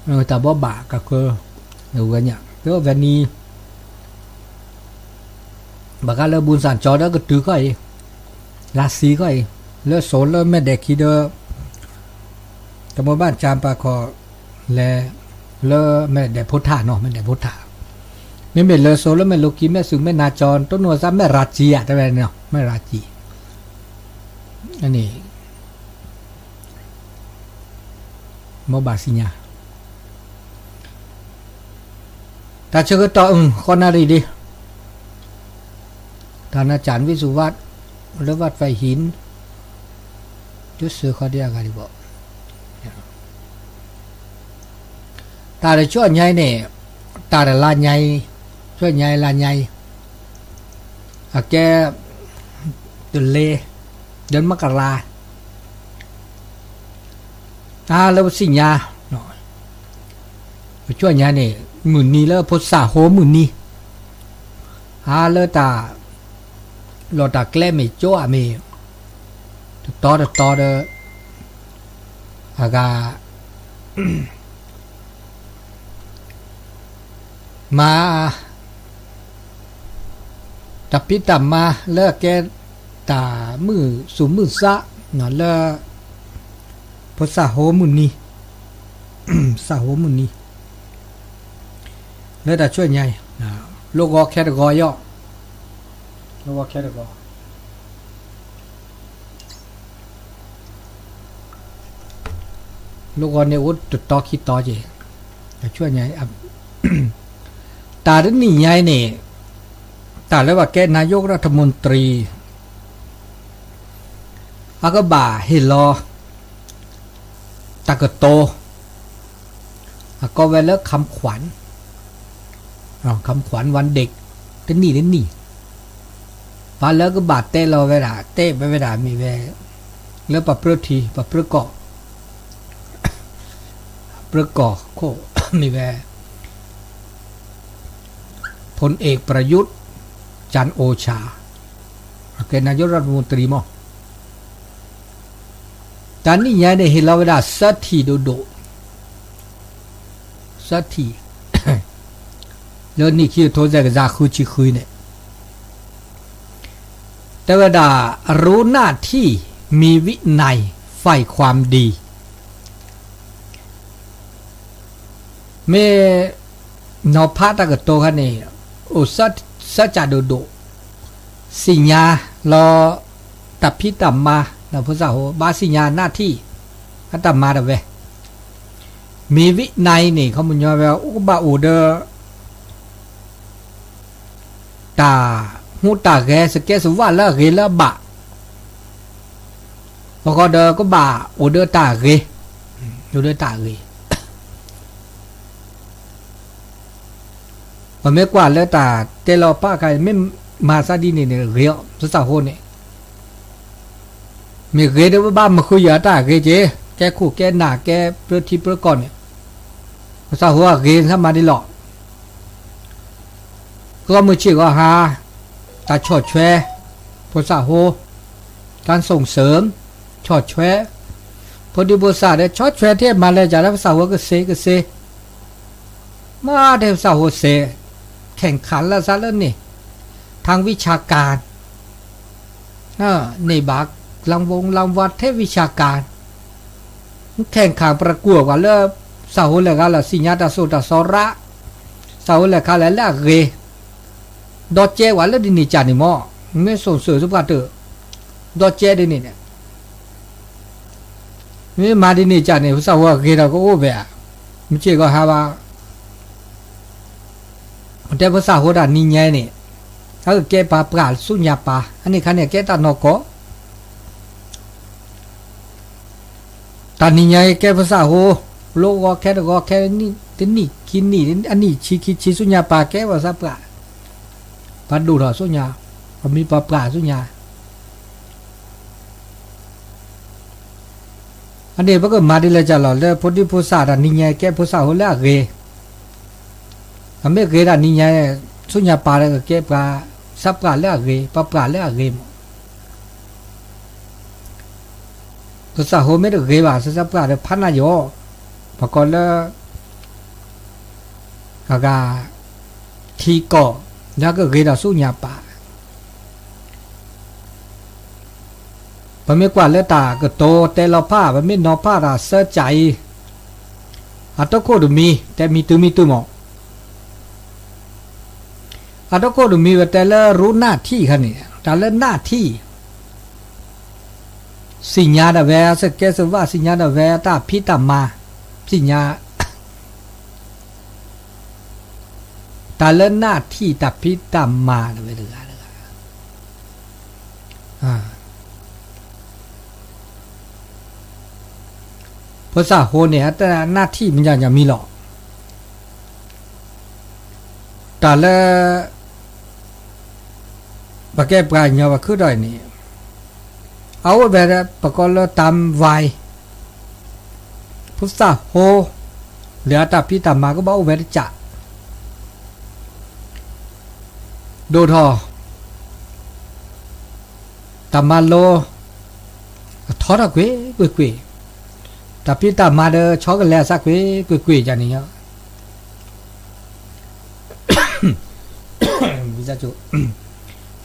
တၢ်ဘီဘၣ်ကဃၢ, ဝဲညါ တဝဲနံၤ ဘၣ်ဃးလၢဘူၣ်စၣ်ကၠီဒီးကတုၤခီအံၤ, လါဆံခီအံၤ, လၢစိၤလၢမဲာ်ဒဲးခံဒီး တမ့ၢ်ဘၣ်ကၠါပာ်ခီလဲၤ လၢမဲာ်ဒဲးဖိထၣ်နီၤ မဲာ်ဒဲးဖိထၣ်, မ့မ့ၢ်လၢစိၤလၢမဲာ်လိၤခံ မဲာ်ဆူၣ်မဲာ်နၤကၠီ တနိးသးမဲာ်ရၤကံၤဧါ တဝဲန့ၣ် မဲာ်ရၤကံၤ န့ၣ် မ့ၢ်ဘၣ်သ့ၣ်ညါ တၢ်ဆၢကတီၢ် ဃိးနၣ်ရံၣ်ဒံး, တၢ်နၤကၠၣ်ဝံၣ်စူၤဝး လၢဝးဖဲဟံၣ် တစၢဃီဒံးအဂၤဒံးဘၣ်, တၢ်တဆူညါအံၤန့ၣ် တၢ်တလါညါအံၤ, ဆူညါအံၤလါညါအံၤ, အကဲ တလဲ, ဒီးမကလါ အါလၢပသ့ၣ်ညါ, ပဆူညါန့ၣ် မုၢ်နံၤလၢဖိသၣ်ဟိမုၢ်နံၤ, အါလၢတၢ် လီၢ်တၢ်ကျဲမ့ၢ်ကၠိအမ့ၢ်, တတီတတီဒီး အဂၤ မၤ တၢ်ဖံးတၢ်မၤလၢအကဲတၢ်မုာ်သူၣ်မုာ်သး လၢ ဖိသၣ်ဟိမုၢ်နံၤ, သၣ်ဟိမုၢ်နံၤ, လၢတၢ်ဆူညါအံၤ, လိၣ်ဂီၤခဲတဂီၤအံၤ, လိၣ်ဂီၤခဲတဂီၤ လိၣ်ဂီၤန့ၣ်အိၣ်တတီခံတီက့ၤ, တၢ်ဆူညါအံၤ, တၢ်တနံၣ်ညါအံၤန့ၣ်, တၢ်လၢပှၤကဲ นายกรัฐมนตรี အကဘၣ်ဟ့ၣ်လီၤ တၢ်ကတိၤ အကိးဝဲလၢ คำขวัญ, คำขวัญวันเด็ก တနံၣ်တနံၣ်, ပှၤလၢကဘၣ်တဲလီၤဝဲဒၣ် တဲဝဲဒၣ်မ့ၢ်ဝဲ လၢပှၤပြၢထံ ပှၤပြၢကီၢ်, ပြၢကီၢ်ခိၣ် မ့ၢ်ဝဲ พลเอกประยุทธ์ จันทร์โอชา အကဲ นายกรัฐมนตรี မး တၢ်နံၣ်ညါန့ၣ် ဟ့ၣ်လီၤဝဲဒၣ် သၢထံၣ်ဒိၣ်ဒိၣ်, သၢထံၣ်, လၢနံၣ်ခံကထိသၢကယၤဃုဆံဃုန့ၣ်, တဲဝဲဒၣ် รู้หน้าที่ มีวินัย ใฝ่ความดี မ့ၢ်နီၤဖးတၢ်ကတိၤခါန့ၣ် အိၣ်သၢစၢ်ဒိၣ်ဒိၣ်, သ့ၣ်ညါလီၤ တၢ်ဖံးတၢ်မၤ ဖိသၣ်ဟိ ဘၣ်သ့ၣ်ညါ หน้าที่ အတၢ်မၤတဝဲ, มีวินัย န့ၣ် ခီပညီဝဲ အိၣ်ကဘၣ်အိၣ်ဒီး တၢ်ဟူးတၢ်ဂဲၤ စကဲစဝးလၢအဂ့ၤလၢအဘၣ်, အဃိဒီးကဘၣ်အိၣ်ဒီးတၢ်ဂ့ၤ, အိၣ်ဒီးတၢ်ဂ့ၤ ပမ့ၢ်ကွၢ်လၢတၢ်တဲလီၤပာ်ခါအံၤ မ့ၢ်မၤသးဒ်န့ၣ်န့ၣ် ဂ့ၤအီၤ ဖိသၣ်ဟိန့ၣ်, မ့ၢ်ဂ့ၤဒီးပဘၣ်မၤဃုာ်ယၤတၢ်ဂ့ၤက့ၤ, ကဲခိၣ်ကဲနၢ်ကဲပြၢထံပြၢကီၢ်န့ၣ်, ဖိသၣ်ဟိအဂ့ၤသးမၤဒ်လီၤ ဂီၢ်မုၢ်ဆ့ၣ်ဂီၢ်ဟါ, တၢ်ဆီၣ်ထွဲ ဖိသၣ်ဟိ, การส่งเสริม ဆီၣ်ထွဲ, ဖိဒံဖိသၣ်ဒီး ဆီၣ်ထွဲထဲမၤလဲၤကဒီး ဖိသၣ်ဟိကသ့ကသ့, မ့ၢ်ထဲဖိသၣ်ဟိသ့, แข่งขันလၢသးလၢန့ၣ်, ทางวิชาการ န့ၢ်ဘၣ် รางวัล รางวัล ထဲ วิชาการ, แข่งขัน ประกวด ပှၤလၢ သးဟိလဲၤဂၤလၢသ့ၣ်ညါတၢ်စိတၢ်စီရး, သးဟိလဲၤခါလဲၣ်လၢအဂ့ၤ, ဒီကဲပှၤလၢဒ်န့ၣ်ကၢ်န့ၣ်မး, မ့ၢ်စိၤစၢၤသပှၢ်တၢၢ်, ဒီကဲဒ်န့ၣ်န့ၣ်, မ့ၢ်မၤဒ်န့ၣ်ကၢ်န့ၣ် ဖိသၣ်ဟိအဂ့ၤဒီးကအိၣ်ဝဲဧါ, မုၢ်ဆ့ၣ်ဂီၢ်ဟါဘၣ် တဲဖိသၣ်ဟိတၢ်နံၤညါအံၤန့ၣ်, အကကဲပှၤပြးဆူညါပၢ်, အန့ၣ်ခါန့ၣ် အကဲတၢ်နီၢ်ကီၢ်, တၢ်နံၤညါအံၤကဲဖိသၣ်ဟိ, လိၣ်ဂီၤခဲတဂီၤခဲနံၣ်တနံၣ်ခံနံၣ် အနံၣ်ဆံခံဆံဆူညါပၢ်ကဲပှၤသးပြး, ပှၤဒိၣ်ထီၣ်ဆူညါ, ပှၤမံၤပှၤပြးဆူညါ အန့ၣ် ပကမၤဒ်လဲၣ်ကၢ်လီၤ လၢဖိဒံဖိသၣ်တၢ်နံၤညါကဲဖိသၣ်ဟိလၢအဂ့ၤ, အမ့ၢ်ဂ့ၤတၢ်နံၤညါ, ဆူညါပၢ်ဒီးကကဲပှၤသးပြးလၢအဂ့ၤ, ပှၤပြးလၢအဂ့ၤမး, ပသးဟိမ့ၢ်တဂ့ၤဘၣ် သးပြးဒီးဖးနးယီၤ, ပကိးလၢ အဂၤ ထံကီၢ် လၢကဂ့ၤဒီးဆူညါပၢ်, ပမ့ၢ်ကွၢ်လၢတၢ်ကတိၤတဲလီၤဖး ပမ့ၢ်နီၤဖးတၢ်ဆၢကၠးအံၤ, အတခိၣ်တမံၤ တဲမံၤတုၤမံၤတုၤမး, အတခိၣ်တမံၤ ပတဲလၢရူနၢ်ထံၣ်ခါန့ၣ် တၢ်လၢနၢ်ထံၣ် သ့ၣ်ညါဒၣ်ဝဲ စကဲစဝၣ် သ့ၣ်ညါဒၣ်ဝဲတၢ်ဖံးတၢ်မၤ, သ့ၣ်ညါ တၢ်လၢနၢ်ထံၣ်တၢ်ဖံးတၢ်မၤဒၣ်ဝဲတဂၤတဂၤ, ဖိသၣ်ဟိန့ၣ် အတၢ်နၢ်ထံၣ်မညါညါမံၤလီၤ. တၢ်လၢ ပကဲပှၤကညီပခုၣ်ထီၣ်အံၤန့ၣ် အအိၣ်ဝဲဒၣ်ပကိးလၢတၢ်ဝဲ, ဖိသၣ်ဟိ လၢအတၢ်ဖံးတၢ်မၤကဘၣ်အိၣ်ဝဲတကး ဒိၣ်ထီၣ် တၢ်မၤလိ အထီထီၣ်ကွ့ၢ်ကွ့ၢ်ကွ့ၢ်, တၢ်ဖံးတၢ်မၤဒီးဆီကလဲၤအသးကွ့ၢ်ကွ့ၢ်ကွ့ၢ်ယၤန့ၣ်လီၤ.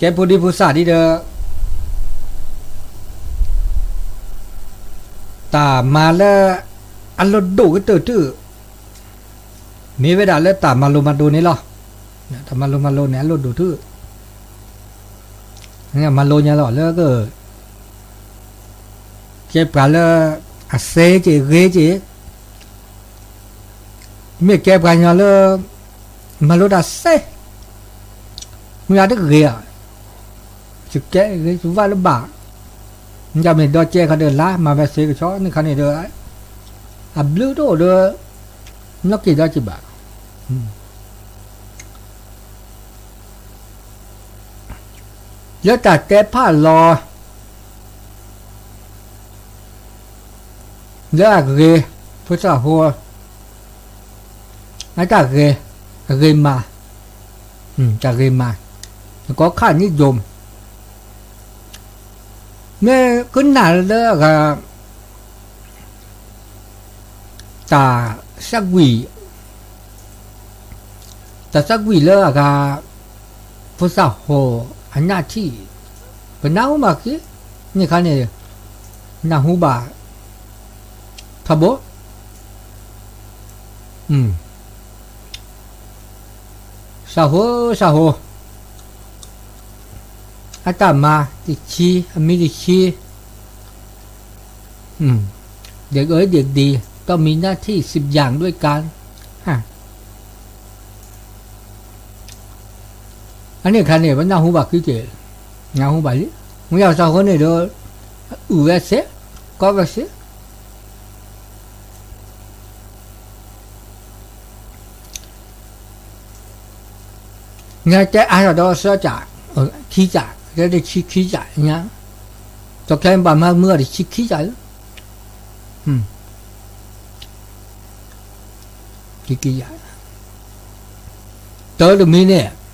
ကဲဖိဒံဖိသၣ်ဒ်ဒီး တၢ်မၤလၢ အလိၣ်ဒိၣ်ကတၢၢ်တၢၢ် မ့ၢ်ဝဲဒၣ်လၢတၢ်မၤလိမၤဒိးန့ၣ်လီၤ. တၢ်မၤလိမၤလိန့ၣ် အလိၣ်ဒိၣ်တၢၢ် မၤလိညါလီၤလၢက ကဲပှၤလၢ အစ့က့ၤဂ့ၤက့ၤ မ့ၢ်ကဲပှၤကညီလၢ မၤလိတၢ်စ့ မုၢ်ဂၤတဂ့ၤဧါ, စကဲဂ့ၤစဝၣ်လၢဘၣ်, မ့ၢ်ဒီးကဲခါဒီးလါ မၤဝဲစ့ကဆီန့ၣ်ခါန့ၣ်ဒီး အဘျုးတအိၣ်ဒီး နီၣ်က့ၤဒီးက့ၤဘၣ်. လၢတၢ်တဲဖးလီၤ လၢအဂ့ၤ ဖိသၣ်ဟိ အတၢ်ဂ့ၤ, အဂ့ၤမး, တၢ်ဂ့ၤမး, နကီခါန့ၣ်ဒိၣ်, မ့ၢ်ကနၣ်လၢအဂၤ တၢ်သးကွံာ်, တၢ်သးကွံာ်လၢအဂၤ ဖိသၣ်ဟိ အနၢ်ထံၣ်, ပနၢ်ဟူဘၣ်က့ၤ, န့ၣ်ခါန့ၣ် နၢ်ဟူဘၣ် ထီဘိ သးဟိ သးဟိ အတၢ်မၤတဆံ အမံၤတဆံ เด็กเอ๋ยเด็กดี ต้องมีหน้าที่สิบอย่างด้วยกัน အန့ၣ်ခါန့ၣ် ပနၢ်ဟူဘၣ်ဃုက့ၤ, နၢ်ဟူဘၣ်လံ, မ့ၢ်ယသးဟိန့ၣ်ဒီး အုၣ်ဝဲစ့, ကီဝဲစ့ နတဲအါထီၣ်ဒီးသၢကၠး, ခံကၠး, တဆံခံကၠးညါ, တခဲဘၣ်မၤမုာ်အီၤတဆံခံကၠးလၢ တၢ်တမံၤန့ၣ်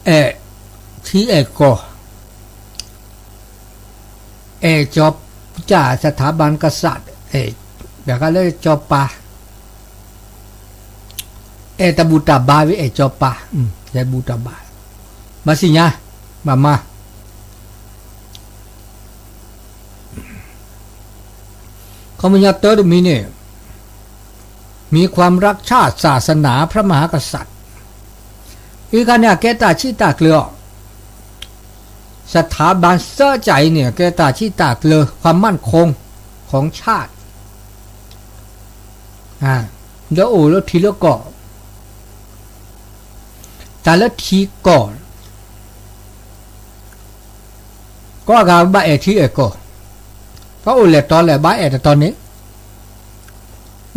အဲၣ်ထံအဲၣ်ကီၢ် အဲၣ်ကၠီကၢ် สถาบันกษัตริย์ အဲၣ် ဘၣ်ဃးလၢကၠီပၤ အဲၣ်တၢ်ဘူၣ်တၢ်ဘါဝဲ အဲၣ်ကၠီပၤ အဲၣ်တၢ်ဘူၣ်တၢ်ဘါ ဘၣ်သ့ၣ်ညါ ဘၣ်မၤ ခီပညီတၢတမံၤန့ၣ် มีความรักชาติศาสนาพระมหากษัตริย์ အံၤခါန့ၣ် အကဲတၢ်ဆံးတၢ်ကျၢၤအီၤ สถาบันသၢကၠးအံၤန့ၣ် အကဲတၢ်ဆံးတၢ်ကျၢၤ ความมั่นคงของชาติ ဒီးအိၣ်လၢထံလၢကီၢ် တၢ်လၢထံကီၢ် ကိးဂၤဘၣ်အဲၣ်ထံအဲၣ်ကီၢ်, ပှၤအိၣ်လဲၣ်တီလဲၣ်ဘၣ်အဲၣ်တတီန့ၣ်,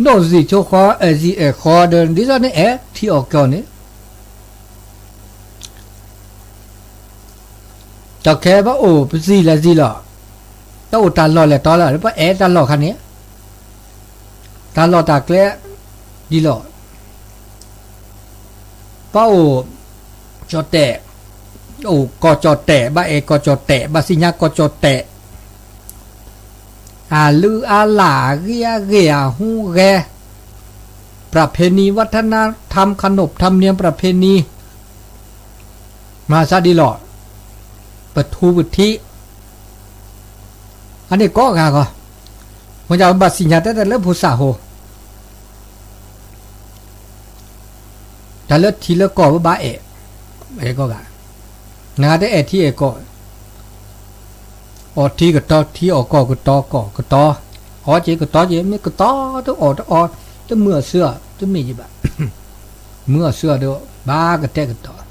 ဒိၣ်စံာ်ဆိဃီအဲၣ်စံာ်အဲၣ်ဃီဒီး ဒ်သိးန့ၣ်အဲၣ်ထံအဲၣ်ကီၢ်န့ၣ် တၢ်ခဲပအိၣ်ပစံာ်လဲၣ်စံာ်လီၤ, တၢ်အိၣ်တၢ်လီၢ်လဲၣ်တီလဲၣ် ပအဲၣ်တၢ်လီၢ်ခါန့ၣ်, တၢ်လီၢ်တၢ်ကျဲဒ်လီၤ ပအိၣ်ကၠီၣ်တဲၣ်, အိၣ်ကီၢ်ကၠီၣ်တဲၣ်, ဘၣ်အဲၣ်ကီၢ်ကၠီၣ်တဲၣ်, ဘၣ်သ့ၣ်ညါကီၢ်ကၠီၣ်တဲၣ်, အလုၢ်အလၢ် အဂ့ၢ်အဂ့ၢ် အဟူးဂဲၤ, ประเพณีวัฒนธรรม ขนบธรรมเนียมประเพณี မၤသးဒ်လီၤ ပထူပထံး အန့ၣ်ကိးဂၤဂီၢ်, မ့ၢ်ဒ်ပဘၣ်သ့ၣ်ညါတဲတၢ်လၢဖိသၣ်ဟိ တၢ်လၢထံလၢကီၢ်ပဘၣ်အဲၣ်, အဲၣ်ကိးဂၤ, နဂၤတအဲၣ်ထံအဲၣ်ကီၢ် အီၣ်ထံကတီၤထံ အီၣ်ကီၢ်ကတီၤကီၢ်ကတီၤ, အီက့ၤကတီၤက့ၤ မ့ၢ်ကတီၤတအီၣ်တအီ, တမုာ်အီၣ်ဆူအီၣ် တမ့ၢ်ယဘၣ်, မုာ်အီၣ်ဆူအီၣ်ဒီး ဘၣ်ကတဲာ်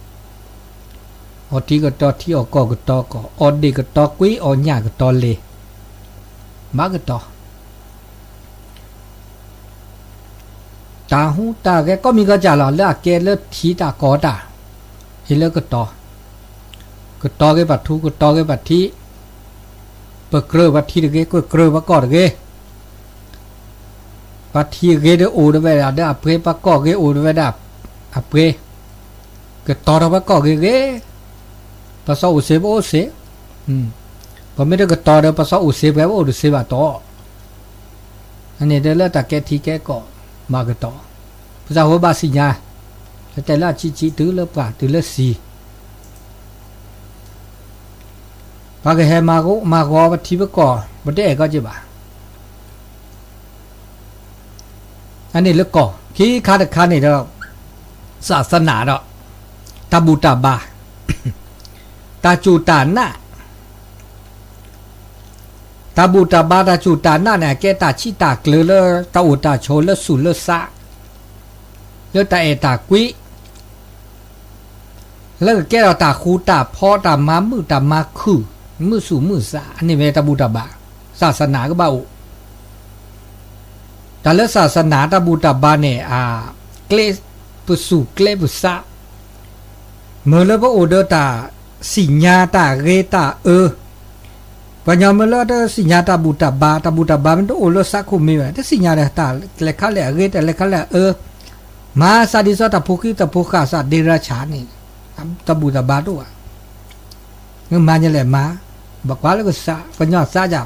ကတီၤ, အီၣ်ထံကတီၤထံ အီၣ်ကီၢ်ကတီၤကီၢ် အီၣ်ဒ့ၣ်ကတီၤကွံ အီၣ်ညၣ်ကတီၤလ့ၢ်, ဘၣ်ကတီၤ တၢ်ဟူးတၢ်ဂဲၤကိးမံၤကိးကၢ်လီၤ လၢအကဲလၢထံတၢ်ကီတၢ်, ဟ့ၣ်လၢကတီၤ, ကတီၤဂ့ၤပှၤထူ ကတီၤဂ့ၤပှၤထံ, ပကြၢးပှၤထံတဂ့ၤ ကကြၢးပှၤကီၢ်တဂ့ၤ, ပှၤထံဂ့ၤဒီးအိၣ်တဝဲဒၣ်ဒီးအပှ့ၤ ပှၤကီၢ်ဂ့ၤအိၣ်တဝဲဒၣ်အပှ့ၤ, ကတီၤဒီးပှၤကီၢ်ဂ့ၤဂ့ၤ, ပှၤစီၤအိၣ်စ့ပအိၣ်စ့, ပမ့ၢ်တကတီၤဒီးပှၤစီၤအိၣ်စ့ပှဲၤပအိၣ်တစ့ဘၣ်တီၢ် အန့ၣ်တဲလၢတၢ်ကဲထံကဲကီၢ် ဘၣ်ကတီၤ, ပသးဟိဘၣ်သ့ၣ်ညါ, တဲလၢအဆံးဆံးတုၤလၢပှၤတုၤလၢသံ, ပှၤကဟဲမၤဂီၤပထံပကီၢ် ပတအဲၣ်ကီက့ၤဘၣ်. အန့ၣ်လၢကီၢ် ခံခါတခါန့ၣ်ဒီး စၢ်သနၢ်ဒီး တၢ်ဘူၣ်တၢ်ဘါ တၢ်စူၢ်တၢ်နာ် တၢ်ဘူၣ်တၢ်ဘါတၢ်စူၢ်တၢ်နာ်န့ၣ် အကဲတၢ်ဆံးတၢ်ကျၢၤလၢတၢ်အိၣ်တၢ်ဆိးလၢသူၣ်လၢသး လၢတၢ်အဲၣ်တၢ်ကွံ လၢကကဲထီၣ်တၢ်ဃူတၢ်ဖိးတၢ်မၤမုာ်တၢ်မၤခုၣ် မုာ်သူၣ်မုာ်သး အန့ၣ်မ့ၢ်တၢ်ဘူၣ်တၢ်ဘါ စၢ်သနၢ်ကဘၣ်အိၣ် တၢ်လၢစၢ်သနၢ်တၢ်ဘူၣ်တၢ်ဘါန့ၣ် အကျဲ ပသူၣ်ကျဲပသး မ့ၢ်လၢပအိၣ်ဒီးတၢ်သ့ၣ်ညါတၢ်ဂ့ၤတၢ်အၢ ပှၤကညီမ့ၢ်လၢတသ့ၣ်ညါတၢ်ဘူၣ်တၢ်ဘါ တၢ်ဘူၣ်တၢ်ဘါမ့ၢ်တအိၣ်လၢသးခိၣ်မံဘၣ် တသ့ၣ်ညါဒီးတၢ်လဲၤခါလဲၣ်အဂ့ၤ တၢ်လဲၤခါလဲၣ်အအၢ မၤသးဒ်သိးတၢ်ဖိဃံတၢ်ဖိဃာ်သးဒ့ရဆၣ်န့ၣ် တၢ်ဘူၣ်တၢ်ဘါတအိၣ်ဘၣ် မၤညါလဲၣ်မၤ ဘၣ်ကွၢ်လၢကစၢ် ကညီသးယၤ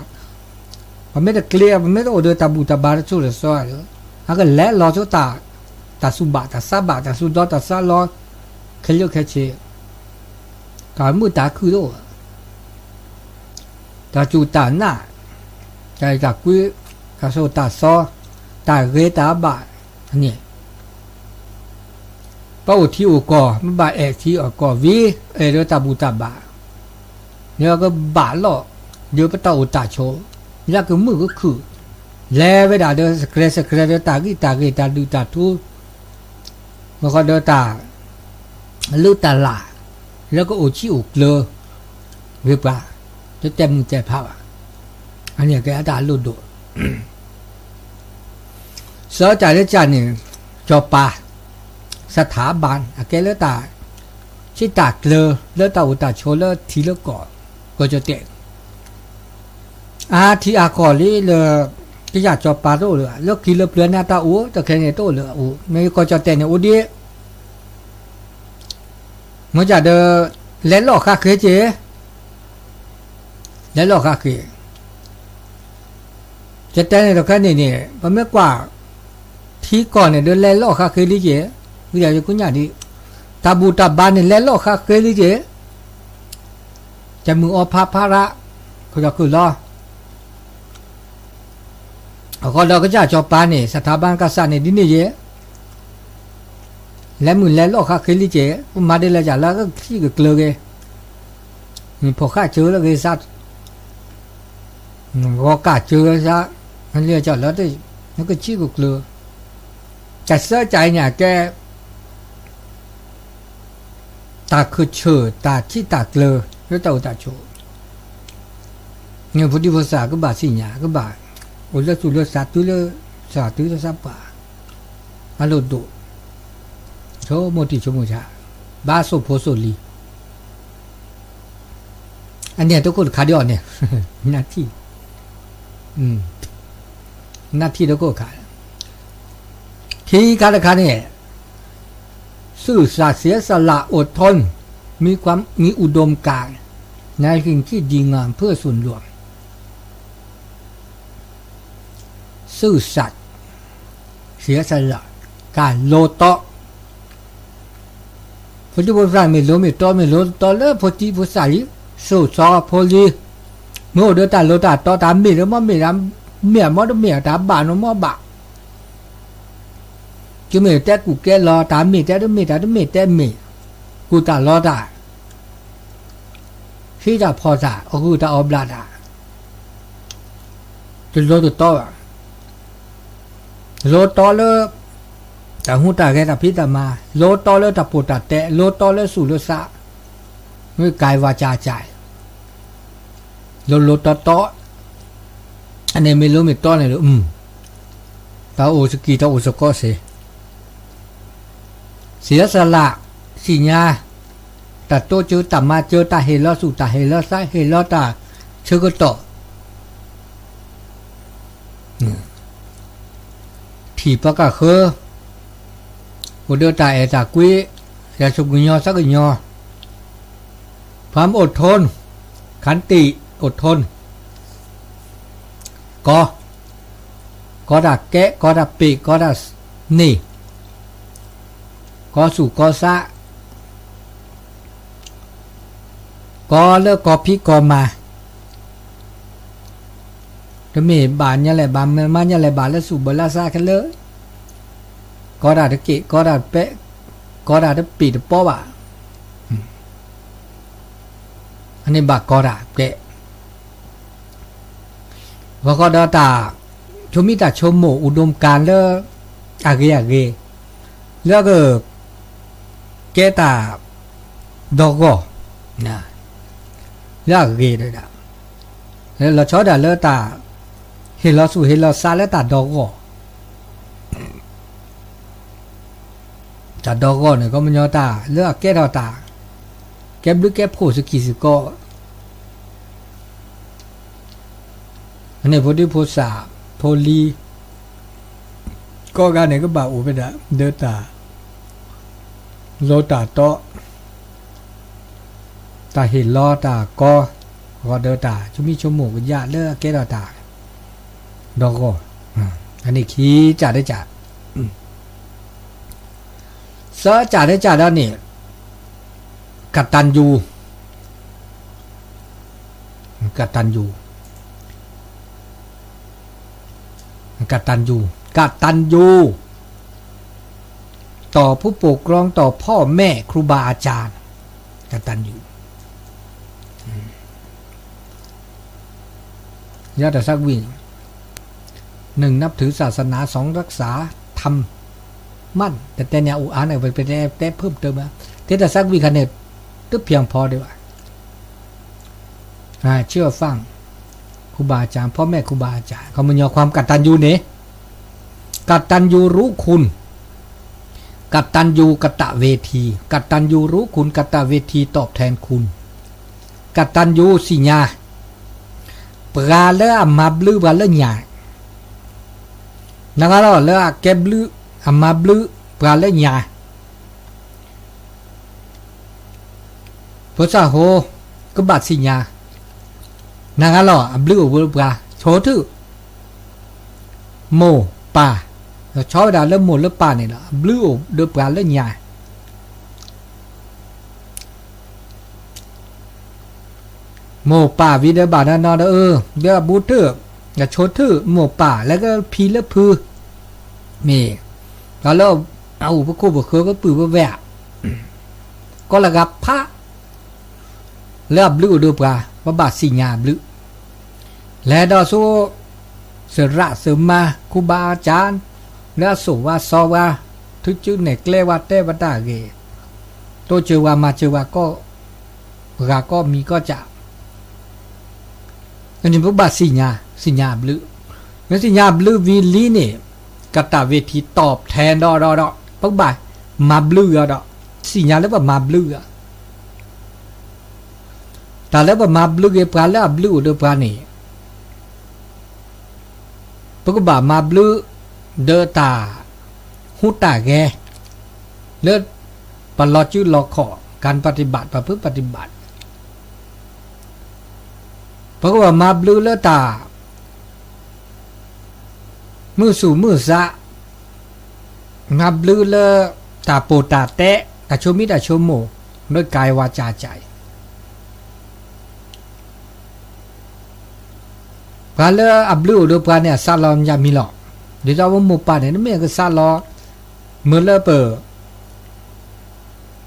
ပမ့ၢ်တကျ့ ပမ့ၢ်တအိၣ်ဒီးတၢ်ဘူၣ်တၢ်ဘါတစိၢ်တစီဒီး အကလဲၤလီၤဆိတၢ် တၢ်သူၣ်ဘၣ်တၢ်သးဘၣ် တၢ်သူၣ်ဒီတၢ်သးလီ ခဲလၢာ်ခဲဆ့ တၢ်မုာ်တၢ်ခုၣ်တအိၣ် တၢ်စူၢ်တၢ်နာ် တၢ်အဲၣ်တၢ်ကွံ တၢ်သိၣ်တၢ်သီ တၢ်ဂ့ၤတၢ်ဘၣ်န့ၣ် ပအိၣ်ထံအိၣ်ကီၢ် မ့ၢ်ဘၣ်အဲၣ်ထံအီၣ်ကီၢ်ဝံၤ အဲၣ်ဒီးတၢ်ဘူၣ်တၢ်ဘါ လၢကဘၣ်လီၢ် ဒီးပတၢ်အိၣ်တၢ်ဆိး လၢကမုာ်ကခုၣ် လဲၤဝဲဒၣ်ဒီးစကြဲးစကြဲးဒီးတၢ်ဂံၢ်တၢ်ဂ့ၤတၢ်ဒုၣ်တၢ်ထူ မ့ၢ်ဃီဒီးတၢ် လၢတၢ်လၢ် လၢကအိၣ်ဆံးအိၣ်ကျၢၤ ဂ့ၤပှၤ တတဲမုာ်တဲဖးဘၣ် အန့ၣ်ကဲအတၢ်လိၣ်ဒိၣ် စၢတၢ်လၢကၢ်န့ၣ် စီၤပၤ စထါဘၣ် အကဲလၢတၢ် ဆံးတၢ်ကျၢၤ လၢတၢ်အိၣ်တၢ်ဆိးလၢထံလၢကီၢ် ကီၢ်ကၠီၣ်တဲၣ် အါထံအါကီၢ်လံလၢ ကစၢ်စီၤပၤတအိၣ်လၢၤ လၢခံလၢပျၢၤန့ၣ်တၢ်အိၣ် တခဲန့ၣ်တအိၣ်လၢၤ အိၣ် မ့ၢ်ကီၢ်ကၠီၣ်တဲၣ်န့ၣ်အိၣ်ဒံး မ့ၢ်ကဒီး လဲၤလီၢ်ဃါဃ့က့ၤ လဲၤလီၢ်ဃါဃ့ ကတဲန့ၣ်တခဲန့ၣ်န့ၣ် ပမ့ၢ်ကွၢ် ထံကီၢ်န့ၣ်ဒီးလဲၤလီၢ်ဃါဃ့လံက့ၤ ဝံသးစူၤကိးညါဒံး တၢ်ဘူၣ်တၢ်ဘါန့ၣ်လဲၤလီၢ်ဃါဃ့လံက့ၤ တၢ်မုာ်အီၣ်ဖးဖးရၣ် ခီၣ်လီၤခုၣ်လီၤ အဃိဒီးကစၢ်စီၤပၤန့ၣ် စထါဘၣ်ကစၢ်န့ၣ်ဒ်န့ၣ်ယဲ လဲၤမုာ်လဲၤလီၢ်ဃါဃ့လံက့ၤ ပမၤဒ်လဲၣ်ယၤလၢကဆံးကကျၢၤက့ၤ ဖိဃၣ်စၢလၢဂ့ၤသး ဂီၤကၢ်စၢသး လၢကီၢ်လၢ နကဆံးကကျၢၤ တၢ်စၢကၢ်အံၤန့ၣ် အကဲ တၢ်ခၢၣ်ဆၢၣ် တၢ်ဆံးတၢ်ကျၢၤ လၢတၢ်အိၣ်တၢ်ဆိး ဖိဒံဖိသၣ်ကဘၣ်သ့ၣ်ညါ ကဘၣ်အိၣ်လၢသူၣ်လၢသးတုၤလၢ သးတုၤလၢသးပှၢ် အလိၣ်ဒိၣ် ဆိကမိၣ်တံၢ်ဆိကမိၣ်ဆါ ဘၣ်သိၣ်ဖိသိၣ်လံၤ အန့ၣ်တခိၣ်တခါဒ်အီၤန့ၣ် နၢ်ထံၣ် နၢ်ထံၣ်တခိၣ်ခါ ခံခါတခါန့ၣ် ซื่อสัตย์เสียสละอดทนมีความมีอุดมการณ์ในสิ่งที่ดีงามเพื่อส่วนรวม ซื่อสัตย์เสียสละ တၢ်လိတီ, ဖိဒံဖိသၣ်မ့ၢ်လိမ့ၢ်တီ မ့ၢ်လိတီလၢဖိဒံဖိသၣ်လံ, စိာ်စီဖိလံ, မ့ၢ်အိၣ်ဒီးတၢ်လိတၢ်တီ တၢ်မ့ၢ်ဒီးမ့ၢ်မ့ၢ်, တၢ်မ့ၢ်မ့ၢ်တမ့ၢ်, တၢ်ဘၣ်နီၢ်မ့ၢ်ဘၣ်, ကမ့ၢ်တဲကူၣ်ကဲလီၤ, တၢ်မ့ၢ်တဲတမ့ၢ်, တၢ်တမ့ၢ်တဲမ့ၢ်, ကူၣ်တၢ်လီတၢ် ဟံးတၢ်ဖီၣ်တၢ်, အဂုၢ်တၢ်အီၣ်ဘျးတၢ်, တလိတတီဘၣ်. လိတီလၢ တၢ်ဟူးတၢ်ဂဲၤတၢ်ဖံးတၢ်မၤ, လိတီလၢတၢ်ပိာ်တၢ်တဲ, လိတီလၢသူၣ်လၢသး, မ့ၢ်ကဲဝဲကၢ်ကၢ်, လိလိတီတီ, အန့ၣ်မ့ၢ်လိမ့ၢ်တီန့ၣ်ဒီး တၢ်အိၣ်စကံၢ်တၢ်အိၣ်စကီးစ့ၢ် စံးလၢစလၢ်, သ့ၣ်ညါ, တၢ်တိစၢၤတၢ်မၤစၢၤ တၢ်ဟ့ၣ်လီၤသူၣ် တၢ်ဟ့ၣ်လီၤသး ဟ့ၣ်လီၤတၢ်ဆၢကတီၢ်, ထံၣ်ပှၤကဃၢၤ, အိၣ်ဒီးတၢ်အဲၣ်တၢ်ကွံ, ယၤဆိၣ်ကညီၤသးကညီၤ, ความอดทน, ขันติ, อดทน, ကီ ကီတၢ်ကဲ, ကီတၢ်ပ့း, ကီတၢ်န့ၢ်, ကီသူၣ်ကီသး, ကီလၢကီၢ်ဖံးကီၢ်မၤ, တမ့ၢ်ဘၣ်ညါလဲၣ်ဘၣ် မၤညါလဲၣ်ဘၣ်လၢသူၣ်ဘၣ်လၢသးခဲလၢာ်, ကီတၢ်တက့ၢ်, ကီတၢ်တပဲး, ကီတၢ်တပ့းတပီဘၣ်, အန့ၣ်ဘၣ်ကီတၢ်ကဲ ဘၣ်ဃီဒီးတၢ် ဆိမိၣ်တၢ်ဆိကမိၣ် อุดมการณ์ လၢ အဂ့ၤအဂ့ၤ, လၢအက ကဲတၢ်ဒီဂီၢ် လၢအဂ့ၤဒီး လီၤဆီဒၣ်လၢတၢ် ဟ့ၣ်လီၤသူၣ်ဟ့ၣ်လီၤသးလၢတၢ်ဒီဂီၢ် တၢ်ဒီဂီၢ်န့ၣ် ခီပညီတၢ်လၢအကဲထီၣ်တၢ် ကဲဘျုးကဲဖှိၣ်စကံၢ်စ့ၢ်ကီး အန့ၣ်ဖိဒံဖိသၣ် ဖိလံၤ ကိးဂၤန့ၣ် ကဘၣ်အိၣ်ဖဲဒၣ် ဒီးတၢ် လိတၢ်တီ တၢ်ဟ့ၣ်လီၤတၢ်ကီ ဂီၤဒီးတၢ်ဆိမိၣ်ဆိကမိၣ်ကယၢ်လၢအကဲထီၣ်တၢ် ဒီဂီၢ် အန့ၣ်ခံကၢ်တကၢ် သၢကၢ်တကၢ်ဒီးန့ၣ် กตัญญู กตัญญู กตัญญู กตัญญู ต่อผู้ปกครอง ต่อพ่อแม่ ครูบาอาจารย์ กตัญญู ယတၢ်သးကွံာ် หนึ่ง นับถือศาสนา สอง รักษาธรรม มั่น တတဲန့ၣ်အိၣ်အါန့ၣ် ပတဲ တဲ เพิ่มเติม တဲတၢ်သးကွံာ်ခါန့ၣ် တพียงพอ ဒံးဘၣ် เชื่อฟัง ครูบาอาจารย์ พ่อแม่ ครูบาอาจารย์ ခီပညီ ความกตัญญู န့ၣ် กตัญญูรู้คุณ กตัญญูกตเวที กตัญญูรู้คุณ กตเวที ตอบแทนคุณ กตัญญู သ့ၣ်ညါ ပှၤလၢအမၤဘျုးပှၤလၢညါ နဂၤလီၤ လၢအကဲဘျုး အမၤဘျုးပှၤလၢညါ ဖိသၣ်ဖိ ကဘၣ်သ့ၣ်ညါ နဂၤလီၤ အဘျုးအိၣ်ဝဲပှၤ ဆိထု မိၢ်ပၢ် ဒီးဆီဝဲဒၣ်လၢမိၢ်လၢပၢ်န့ၣ်လီၤ အဘျုးအိၣ်ဒီးပှၤလၢညါ မိၢ်ပၢ်ဝံၤဒီးဘၣ်နီၢ်နီၢ်ဒီး အၢ ဒီးအဘူးထု ဒီးဆိထု မိၢ်ပၢ်လၢကဖံလၢဖု မ့ၢ် ဒီးလၢအအိၣ်ပခိၣ်ပဃၢၤကပုၢ်ပဝဲၢ် ကိးလၢဂၤဖး လၢအဘျုးအိၣ်ဒီးပှၤ ပဘၣ်သ့ၣ်ညါအဘျုး လဲၤဒီးဆူ သရၣ်သမါ ครูบาอาจารย์ လၢအစိာ်ဝါစီဝါ ထုစုနဲၣ်ကျဲဝါ တဲဝဲတၢ်ဂ့ၢ် တိစၢၤဝါမၤစၢၤဝါ ကိးဂၤကိးမံၤကိးစၢ် န့ၣ်ပဘၣ်သ့ၣ်ညါ သ့ၣ်ညါအဘျုး မ့ၢ်သ့ၣ်ညါအဘျုးဝံၤလံန့ၣ် ကတၢ်ဝ့ၤထံ ตอบแทน ဒီးဒီးဒီး ပကဘၣ်မၤဘျုးဂ့ၤဒီး သ့ၣ်ညါလၢပမၤဘျုးဂ့ၤ တၢ်လၢပမၤဘျုးက့ၤပှၤလၢအဘျုးအိၣ်ဒီးပှၤန့ၣ် ပကဘၣ်မၤဘျုး ဒီးတၢ်ဟူးတၢ်ဂဲၤ လၢပလီၤစုလီၤခီၣ် การปฏิบัติ ประพฤติปฏิบัติ ပကဘၣ်မၤဘျုးလၢတၢ် မုာ်သူၣ်မုာ်သး မၤဘျုးလၢ တၢ်ပိာ်တၢ်တဲ တၢ်ဆိမိၣ်တၢ်ဆိကမိၣ် လၢကၤဝၤကၢ်ကၢ်အံၤ ပှၤလၢအဘျုးအိၣ်ဒီးပှၤန့ၣ် အစးလီၤမံၤမံၤလီၤ. ဒ်သိးပမိၢ်ပၢ်န့ၣ် နမ့ၢ်ကစးလီၤ မ့ၢ်လၢပ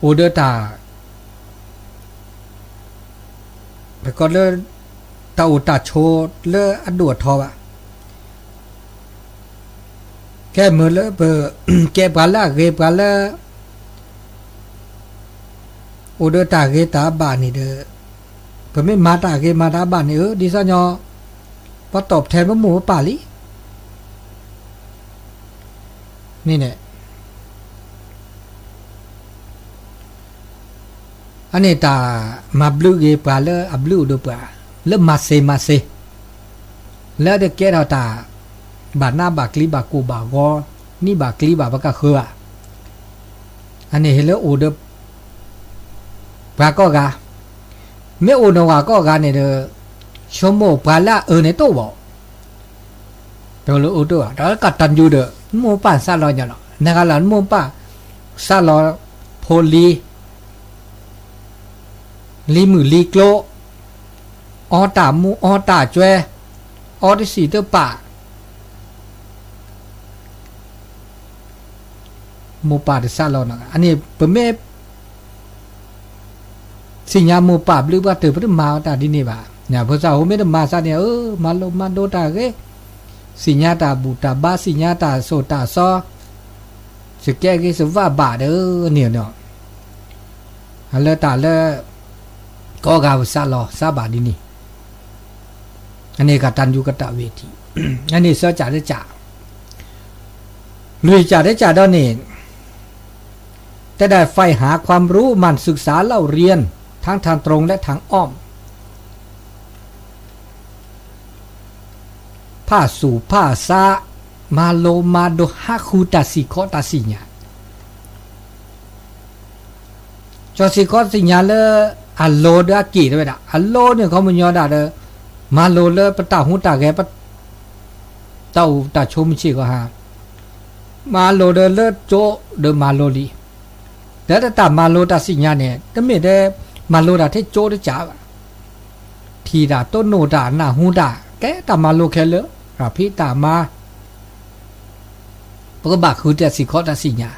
အိၣ်ဒီးတၢ် ပကီးလၢ တၢ်အိၣ်တၢ်ဆိးလၢအဒိၣ်အထီဘၣ်. ကဲမ့ၢ်လၢပ ကဲပှၤလၢအဂ့ၤ ပှၤလၢ အိၣ်ဒီးတၢ်ဂ့ၤတၢ်ဘၣ်န့ၣ်ဒီး ပမ့ၢ်မၤတၢ်ဂ့ၤမၤတၢ်ဘၣ်န့ၣ် အၢ ဒ်သိးညီ ပှၤတီၢ်ထဲပမိၢ်ပပၢ်လံ န့ၣ်န့ၣ် အန့ၣ်တၢ်မၤဘျုးဂ့ၤပှၤလၢအဘျုးအိၣ်ဒီးပှၤ လၢမၤစ့ၤမၤစ့ၤ လၢတကဲထီၣ်တၢ် ဘၣ်နးဘၣ်ကျံဘၣ်ကိၢ်ဘၣ်ဂီၤ နံၣ်ဘၣ်ကျံဘၣ်ပကဃၢၤဘၣ်. အန့ၣ်ဟ့ၣ်လၢအိၣ်ဒီး ပှၤကိးဂၤ မ့ၢ်အိၣ်နီၢ်ဝၤကိးဂၤန့ၣ်ဒီး ဆိကမိၣ်ပှၤလၢအအၢန့ၣ်တအိၣ်ဘၣ် တလၢအိၣ်တအိၣ် တၢ်ကတၢၢ်ယူၤဒီး နမိၢ်ပၢ်စးလီၤညီလီၤ နဂၤလီၤ နမိၢ်ပၢ် စးလီၤ ဖိလံၤ လံၤမုၣ်လံၤကျိ အီတၢ်မူအီတၢ်ကွဲ အီတစံၣ်တပာ် မိၢ်ပၢ်တစးလီၤနီၤ အန့ၣ်ပမ့ၢ် သ့ၣ်ညါမိၢ်ပၢ်ဘျုးပှၤတၢၢ် ပတမၤအီၤတၢ်ဒ်န့ၣ်ဘၣ်. ဖိသၣ်ဟိမ့ၢ်တမၤစးန့ၣ် အၢ မၤလိမၤဒိတၢ်ဂ့ၤ, သ့ၣ်ညါတၢ်ဘူၣ်တၢ်ဘါ, သ့ၣ်ညါတၢ်စိၢ်တၢ်စီ, စကဲဂ့ၤစဝးဘၣ်ဒီးန့ၣ်နီၤ. အလၢတၢ်လၢ ကိးဂၤပစးလီၤစးဘၣ်ဒ်န့ၣ် အန့ၣ်ကတၢၢ်ယူၤကတၢၢ်ဝံၤထံး, အန့ၣ်သၢကၢ်တကၢ်, လွံၢ်ကၢ်တကၢ်ဒီးန့ၣ် တဲဒၣ် ใฝ่หาความรู้ หมั่นศึกษาเล่าเรียน ทั้งทางตรงและทางอ้อม ဖးစူၣ်ဖးစး, မၤလိမၤဒိး ဟးဃုတၢ်စံၣ်ခီတၢ်စံၣ်ညါ ကၠီစံၣ်ခီစံၣ်ညါလၢ အလိၤဒီးအက့ၢ်တဝဲဒၣ်, အလိၤန့ၣ်ခီပညီဒၣ်ဒီး မၤလိလၢပတၢ်ဟူးတၢ်ဂဲၤ ပ တၢ်အိၣ်တၢ်ဆိးမုၢ်ဆ့ၣ်ကီးဟါ, မၤလိဒီးလၢကၠိဒီးမၤလိလံ, ဒီးတၢ်မၤလိတၢ်စံၣ်ညါန့ၣ် တမ့ၢ်ထဲ မၤလိတၢ်ထဲကၠိတကၢ်ဘၣ်, ထံၣ်တၢ်တိၢ်နီၣ်တၢ်နၢ်ဟူတၢ် ကဲတၢ်မၤလိခဲလၢာ်, တၢ်ဖံးတၢ်မၤ ပကဘၣ်ဃုတၢ်စံၣ်ခီတၢ်စံၣ်ညါ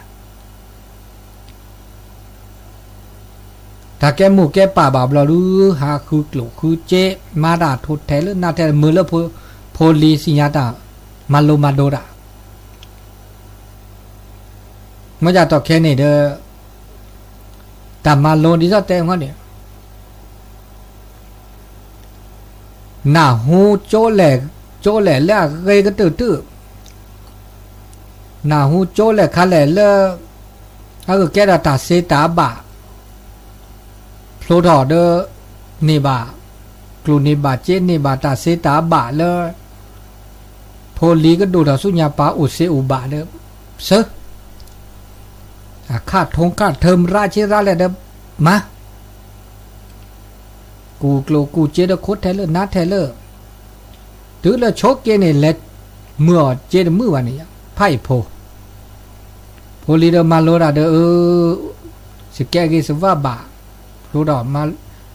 တၢ်ကဲမိၢ်ကဲပၢ်ဘၣ်ဘျီဒုး ဟးဃုကျိၣ်ဃုစ့, မၤတၢ်ထိၣ်ထဲလၢနါထဲလၢ မုာ်လၢ ဖိလံၤစံၣ်ညါတၢ် မၤလိမၤဒိးတၢ်, မ့ၢ်ဒ်သိးတီၢ်ခဲန့ၣ်ဒီး တၢ်မၤလိဒ်သိးတဲအီၤန့ၣ် နၢ်ဟူကၠိလဲၣ်, ကၠိလဲၣ်လၢအဂ့ၤကတၢၢ်တုာ်, နၢ်ဟူကၠိလဲၣ်ခါလဲၣ်လၢ အကကဲထီၣ်တၢ်စ့တၢ်ဘၣ်, ဖျိထီၣ်ဒီး န့ၢ်ဘၣ် ကျိၣ်န့ၢ်ဘၣ်စ့ န့ၢ်ဘၣ်တၢ်စ့တၢ်ဘၣ်လၢ ဖိလံၤကဒိၣ်ထီၣ်ဆူညါ ပှၤအိၣ်စ့အိၣ်ဘၣ်ဒီး စၢ အခးထိးခးထၢမရၣ်ဆ့ရၣ်လဲၣ်ဒီး မၤ ကူၣ်ကျိၣ်ကူၣ်စ့ဒီးခိးထဲလၢနါထဲလၢ တုၤလၢဆိးက့န့ၣ် လဲၤမုာ်အီၤစ့တမုာ်ဘၣ်န့ၣ် ဖးအံၤဖိ, ဖိလံၤဒီးမၤလိတၢ်ဒီး အၢ စကဲဂ့ၤစဝးဘၣ်, ဖျိဒီး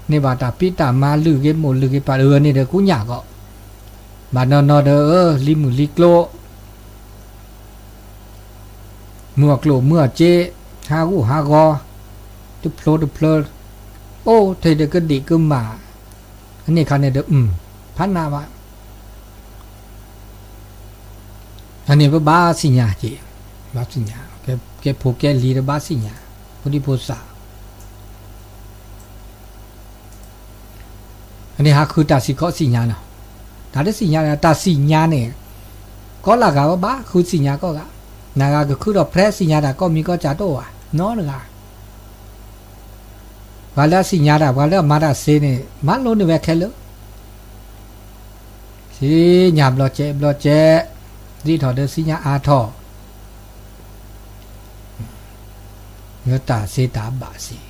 န့ၢ်ဘၣ်တၢ်ဖံးတၢ်မၤလုၢ်ဂ့ၤမိၢ်လုၢ်ဂ့ၤပၢ်အၢန့ၣ်ဒီးကူညၣ်ဂီၢ်, ဘၣ်နီၢ်နီၢ်ဒီး လံၤမုၣ်လံၤကျိ မုာ်အီၤကျိၣ်မုာ်အီၤစ့, ဟးဂူာ်ဟးဂီၤ, တဖျိတဖျၢ, အိၣ်ထဲဒီးကဒံးကမၣ်, အန့ၣ်ခါန့ၣ်ဒီး ဖးနးဘၣ်, အန့ၣ်ပဘၣ်သ့ၣ်ညါက့ၤ, ဘၣ်သ့ၣ်ညါ, ကဲဖိကဲလံၤဒီးဘၣ်သ့ၣ်ညါ, ဖိဒံဖိသၣ် အန့ၣ်ဟးဃုတၢ်စံၣ်ခီစံၣ်ညါနီၤ, တၢ်တသ့ၣ်ညါ တၢ်စံၣ်ညါန့ၣ်, ကီလၢဂၤဝဲဘၣ်ဃုစံၣ်ညါကိးဂၤ, နဂၤကခုထီၣ်ဖြဲစံၣ်ညါတၢ်ကိးမံၤကိးကၢ်တအိၣ်ဘၣ်, နီတဂၤ, ပှၤလၢအစံၣ်ညါတၢ် ပှၤလၢအမၤတၢ်စ့န့ၣ် မၤလိန့ၢ်ဝဲခဲလၢာ် သ့ၣ်ညါဘျီကဲဘျီကဲ, ဒ်ထီၣ်ဒီးသ့ၣ်ညါအါထီၣ်, လၢတၢ်စ့တၢ်ဘၣ်စ့ၢ်,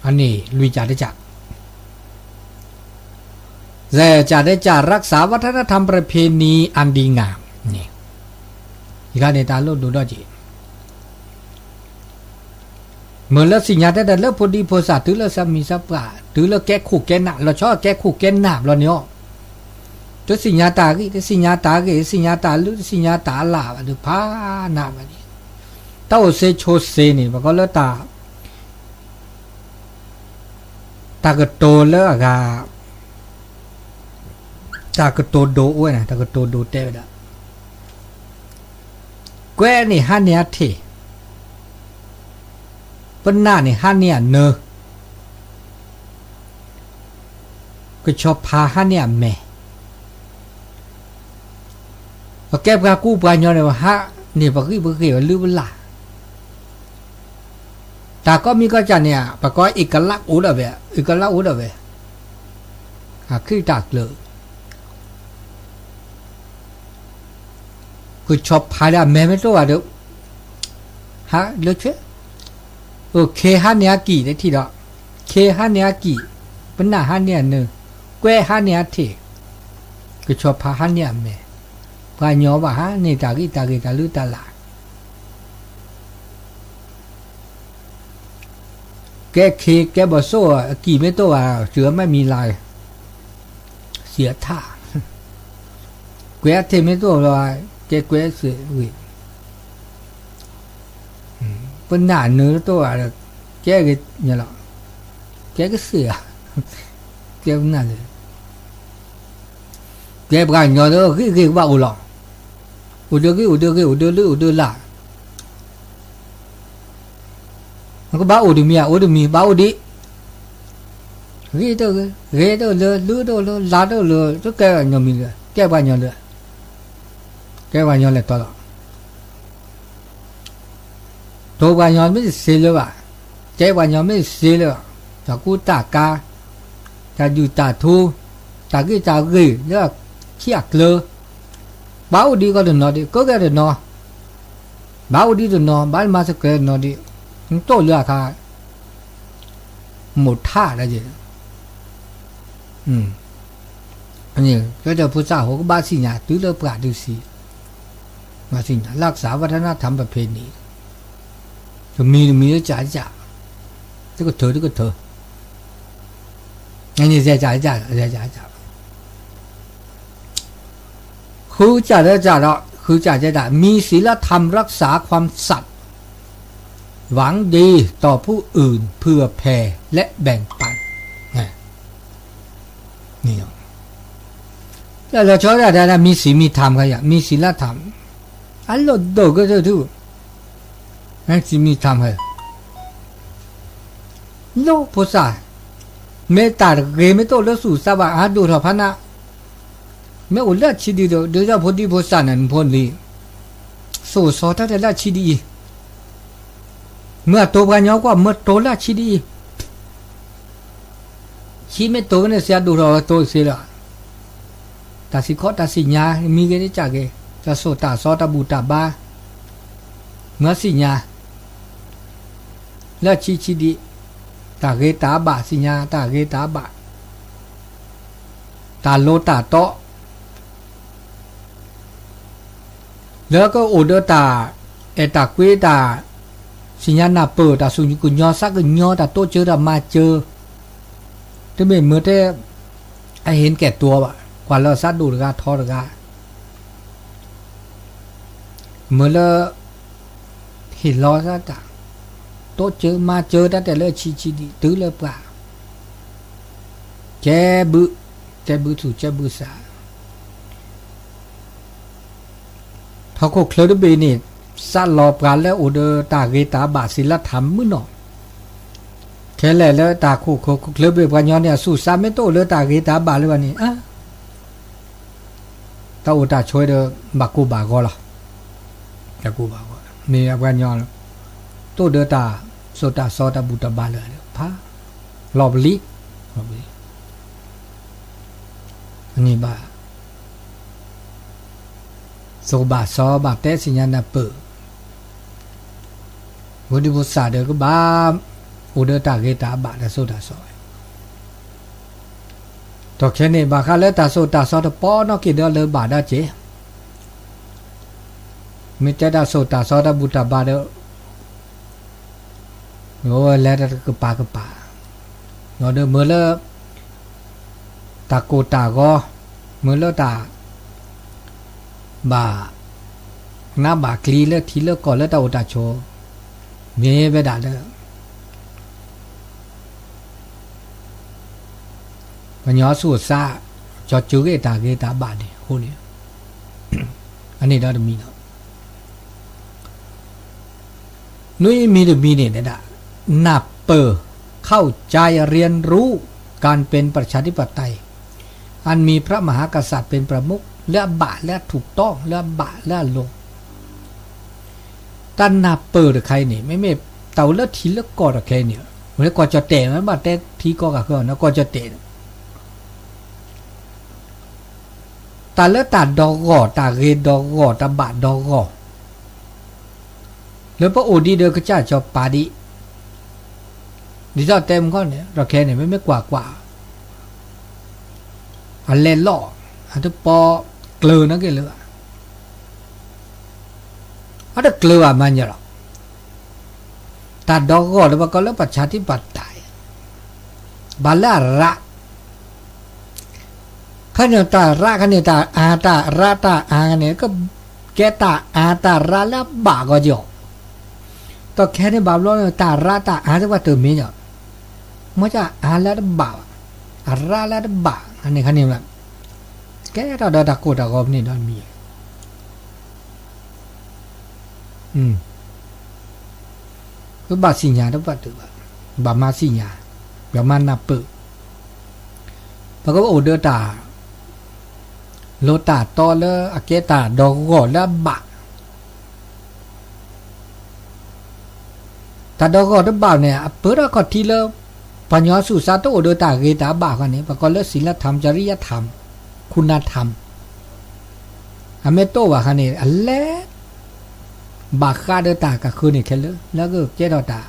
အန့ၣ်လွံၢ်ကၢ်တကၢ်, စဲးကၢ်တကၢ် รักษาวัฒนธรรมประเพณีอันดีงาม န့ၣ်, ယခါန့ၣ်တၢ်လိၣ်ဒိၣ်ဒီးက့ၤ, မ့ၢ်လၢသ့ၣ်ညါတၢ်လၢဖိဒံဖိသၣ် တုၤလၢသးမံသးပှၢ် တုၤလၢကဲခိၣ်ကဲနၢ် လီၤဆီကဲခိၣ်ကဲနၢ်ဘျီန့ၣ်အီၤ, တသ့ၣ်ညါတၢ်ဂ့ၢ် တသ့ၣ်ညါတၢ်ဂ့ၢ် တသ့ၣ်ညါတၢ်လု တသ့ၣ်ညါတၢ်အလၢ်ဘၣ်ဒီး ဖးနးဘၣ်န့ၣ်, တၢ်အိၣ်စ့ဆိစ့န့ၣ် ပကိးလၢတၢ် တၢ်ကတိၤလၢအဂၤ တၢ်ကတိၤဒိအိၣ်ဝဲန့ၣ် တၢ်ကတိၤဒိတဲဝဲဒၣ်, ကွဲန့ၣ်ဟါန့ၢ်အထံး, ပနၢ်န့ၣ်ဟါန့ၢ်အနၢ, ကဆီဖါဟါန့ၢ်အမဲာ်, ပကဲပှၤကူပှၤညီန့ၣ် ပဟါန့ၢ်ပဂံၢ်ပဂ့ၤ ပလုၢ်ပလၢ် တၢ်ကိးမံၤကိးကၢ်န့ၣ် ပကိး เอกลักษณ์ အိၣ်ဒီးဝဲ, เอกลักษณ์ အိၣ်ဒီးဝဲ, အခံတၢ်ကျၢၤ, ကဆီဖါဒီးအမဲာ်မ့ၢ်တအိၣ်ဘၣ်ဒီး ဟါလၢဆ့, အိၣ် ခ့ဟါန့ၢ်အကံၢ် တထံၣ်ဒီး, ခ့ဟါန့ၢ်အကံၢ်, ပနၢ်ဟါန့ၢ်အနၢ, ကွဲဟါန့ၢ်အထံး, ကဆီဖါဟါန့ၢ်အမဲာ်, ပှၤညီဘၣ်ဟါန့ၢ်တၢ်ဂံၢ်တၢ်ဂ့ၤ တၢ်လုၢ်တၢ်လၢ် ကဲခ့ကဲဘီၣ်စိၣ် အကံၢ်မ့ၢ်တအိၣ်ဘၣ် စှၤမ့ၢ်မံၤလၢ်, စံးအထၣ်, ကွဲအထံးမ့ၢ်တအိၣ်ဘၣ် ကဲကွဲစ့ဝံၤ, ပနၢ်နၢတအိၣ်ဘၣ်ဒီး ကဲဂ့ၤန့ၣ်လီၤ, ကဲကစ့ဧါ, ကဲပနၢ်လၢ ကဲပှၤကညီလၢဂ့ၤဂ့ၤကဘၣ်အိၣ်လီၤ, အိၣ်ဒီးဂ့ၤ အိၣ်ဒီးဂ့ၤ အိၣ်ဒီးလုၢ် အိၣ်ဒီးလၢ်, နကဘၣ်အိၣ်တမံၤဧါ အိၣ်တမံၤ ဘၣ်အိၣ်ဒံး, ဂ့ၤတဂ့ၤ ဂ့ၤတအိၣ်လၢ လုၢ်တအိၣ်လၢ လၢ်တအိၣ်လၢ တကဲပှၤကညီမံၤလၢ ကဲပှၤကညီလၢ ကဲပှၤကညီလဲၤတီလီၤ. တိၤပှၤကညီမ့ၢ်တစ့လၢၤဘၣ်, ကဲပှၤကညီမ့ၢ်တစ့လၢၤဘၣ်, တၢ်ကူတၢ်ကၤ, တၢ်ဒုၣ်တၢ်ထူ, တၢ်ဂ့ၢ်တၢ်ဂ့ၤလၢခံအကျၢၤ, ဘၣ်အိၣ်ဒံးကီးတနီၤဒံး ကဲကဲတနီၤ, ဘၣ်အိၣ်ဒံးတနီၤ ဘၣ်မၤစၢၤကဲတနီၤဒံး, နတိၢ်လၢအခါ မိၢ်ထၣ်ဒၣ်ယဲ, ကဲဒီးဖိသၣ်ဟိကဘၣ်သ့ၣ်ညါ တုၤလၢပှၤဒုးသံ, မၤသ့ၣ်ညါ รักษาวัฒนธรรมประเพณี, တမံၤတမံၤလၢကၢ်ကၢ်, တကထၢတကထၢ, န့ၣ် ဃုကၢ်လၢကၢ်ဒီး ဃုကၢ်တဲဒၣ် มีศีลธรรมรักษาความสัตย์ หวังดีต่อผู้อื่น เผื่อแผ่ และแบ่งปัน လၢလီၤဆီဒၣ်တၢ် มีศีลมีธรรม ခါယၤ มีศีลธรรม အလိၣ်ဒိၣ်ကတၢၢ်ထူၣ် มีศีลมีธรรม လိၣ်ဖိသၣ်, မ့ၢ်တၢ်တဂ့ၤမ့ၢ်တအိၣ်လၢသူၣ်သးဘၣ် အဒိၣ်ထီၣ်ဖးနး, မ့ၢ်အိၣ်လၢအဆံးဒံးဒီး ဒ်သိးဖိဒံဖိသၣ်န့ၣ်နဖိလံၤ, သိၣ်စီၤတၢ်တဲလၢအဆံးဒံးအံၤ, မ့ၢ်အတိၤပှၤကညီကွၢ် မ့ၢ်တိၤလၢအဆံးဒံးအံၤ, ဆံးမ့ၢ်တိၤဖဲန့ၣ်စံးအဒိၣ်ထီၣ်ဝဲတိၤသ့လီၤ, တၢ်သံခီတၢ်သ့ၣ်ညါ မံဂ့ၤန့ၣ်ကၢ်ဂ့ၤ တၢ်သိၣ်တၢ်စီတၢ်ဘူၣ်တၢ်ဘါ မ့ၢ်သ့ၣ်ညါ လၢအဆံးဆံးဒံး, တၢ်ဂ့ၤတၢ်ဘၣ်သ့ၣ်ညါ တၢ်ဂ့ၤတၢ်ဘၣ်, တၢ်လိၤတၢ်တီ, လၢကအိၣ်ဒီးတၢ်အဲၣ်တၢ်ကွံတၢ် သ့ၣ်ညါနၢ်ပၢၢ် တၢ်သူၣ်ကညီၤသးကညီၤ တၢ်တိစၢၤတၢ်မၤစၢၤ, တမ့ၢ်မ့ၢ်တဲ အဟ့ၣ်ကဲၣ်တွီဘၣ် ကွၢ်လၢသးဒိၣ်တဂၤထီတဂၤ မ့ၢ်လၢ ဟ့ၣ်လီၤသးတၢ် တိစၢၤမၤစၢၤတၢ်တဲလၢဆံးဆံးဒံး တုၤလၢပှၤ ကဲဘုး, ကဲဘုးသူၣ်ကဲဘုးသး ထီၣ်ခိၣ်ချၢတဘ့ၣ်န့ၣ် သးလီၤပှၤလၢအိၣ်ဒီးတၢ်ဂ့ၤတၢ်ဘၣ် သီလธรรม မုၢ်နီၢ်, ခဲလၢာ်လၢတၢ်ခိၣ်ခိၣ်ခိၣ်ချၢဘ့ၣ်ပှၤညီန့ၣ် အသူၣ်သးမ့ၢ်တအိၣ်လၢတၢ်ဂ့ၤတၢ်ဘၣ်လၢၤဘၣ်န့ၣ် တၢ်အိၣ်တၢ်ဆိးဒီး ဘၣ်ကိၢ်ဘၣ်ဂီၤလီၤ. တၢ်ကိၢ်ဘၣ်ဂီၤ မ့ၢ်အပှၤညီ တအိၣ်ဒီးတၢ်သိၣ်တၢ်စီတၢ်ဘူၣ်တၢ်ဘါလၢၤဒီး ဖး လီၤပလံၤ လီၤပလံၤ န့ၣ်ဘၣ် သိၣ်ဘၣ်စီဘၣ်တဲသ့ၣ်ညါနၢ်ပၢၢ် ဖိဒံဖိသၣ်ဒီးကဘၣ် အိၣ်ဒီးတၢ်ဂ့ၤတၢ်ဘၣ်တၢ်သိၣ်တၢ်စီ ဒီးခဲန့ၣ် ဘၣ်ဃးလၢတၢ်သိၣ်တၢ်စီတပီနီၣ်က့ၤဒီးလၢၤဘၣ်ဒၣ်က့ၤ မ့ၢ်တဲတၢ်သိၣ်တၢ်စီတၢ်ဘူၣ်တၢ်ဘါဒီး လဲၤတကပၤကပၤ, ဒီးမ့ၢ်လၢ တၢ်ကိၢ်တၢ်ဂီၤ, မ့ၢ်လၢတၢ် ဘၣ် နးဘၣ်ကျံၤလၢထံလၢကီၢ်လၢတၢ်အိၣ်တၢ်ဆိး, မ့ၢ်ဝဲဒၣ်လၢ ပှၤကညီဆူးစါ ကၠီၤစၢၤဂ့ၤတၢ်ဂ့ၤတၢ်ဘၣ်န့ၣ်အဃိန့ၣ်, အန့ၣ်ဒီးတမံၤလီၤ. နွံမံၤတမံၤန့ၣ် နၢ်ပၢၢ် เข้าใจเรียนรู้การเป็นประชาธิปไตย อันมีพระมหากษัตริย์เป็นประมุข လၢအဘၣ်လၢအถูกต้อง လၢအဘၣ်လၢအလိၤ, တၢ်နၢ်ပၢၢ်တခါအံၤန့ၣ် မ့မ့ၢ်တၢ်အိၣ်လၢထံလၢကီၢ်တခါအံၤန့ၣ် မ့ၢ်ကီၢ်ကၠီၣ်တဲၣ် မ့ၢ်ဘၣ်တဲထံကီၢ်ကီၢ်ဃၢၤန့ၣ် ကီၢ်ကၠီၣ်တဲၣ်န့ၣ် တၢ်လၢတၢ်ဒီဂီၢ် တၢ်ဂ့ၤဒီဂီၢ် တၢ်ဘၣ်ဒီဂီၢ် လၢပအိၣ်ဒံးဒီးကစၢ်စီၤပၤဒံး, ဒ်သိးတဲမုၢ်ခီန့ၣ် ရခဲန့ၣ် မ့မ့ၢ်ကွၢ်ကွၢ် အလဲၤလီၢ် အတပီၤကျၢၤနီၣ်က့ၤလၢၤဘၣ်, အတကျၢၤဘၣ်မးညီလီၤ. တၢ်ဒီဂီၢ်လၢပကိးလၢ ประชาธิปไตย ဘၣ်လၢအရး ခီန့ၣ်တၢ်ရးခီန့ၣ် တၢ်အါတၢ်ရးတၢ်အါန့ၣ် ကကဲတၢ်အါတၢ်ရးလၢအဘၣ်ဂီၢ်ကီၢ်, ဒီးခဲန့ၣ်ဘၣ်ဘျီန့ၣ် တၢ်ရးတၢ်အါသ့ၣ်တဖၣ်တမ့ၢ်ညီ, မ့ၢ်ကအါလၢတဘၣ်ဘၣ်, အရးလၢတဘၣ် ခီန့ၣ်ခီန့ၣ် ကဲထီၣ်ဒီးတၢ်ကိၢ်တၢ်ဂီၤဖဲန့ၣ်ဒီးမံၤ ပဘၣ်သ့ၣ်ညါတဘၣ်တုၤဘၣ်, ဘၣ်မၤသ့ၣ်ညါ, ဘၣ်မၤနၢ်ပၢၢ်, ပကအိၣ်ဒီးတၢ် လိၣ်တၢ်တီလၢအကဲတၢ်ဒီဂီၢ်လၢအဘၣ်, တၢ်ဒီဂီၢ်တဘၣ်န့ၣ် အပၢၢ်ထီၣ်ခီၣ်ထံးလၢ ပှၤကညီဆူးစါတအိၣ်ဒီးတၢ်ဂ့ၤတၢ်ဘၣ်ဃီန့ၣ် ပကိးလၢ ศีลธรรม จริยธรรม คุณธรรม အမ့ၢ်တအိၣ်ဘၣ်ဃီန့ၣ် အလဲၤ ဘၣ်ဃးဒီးတၢ်ကဃၢၤန့ၣ်ခဲလၢာ် လၢကကဲထီၣ်တၢ်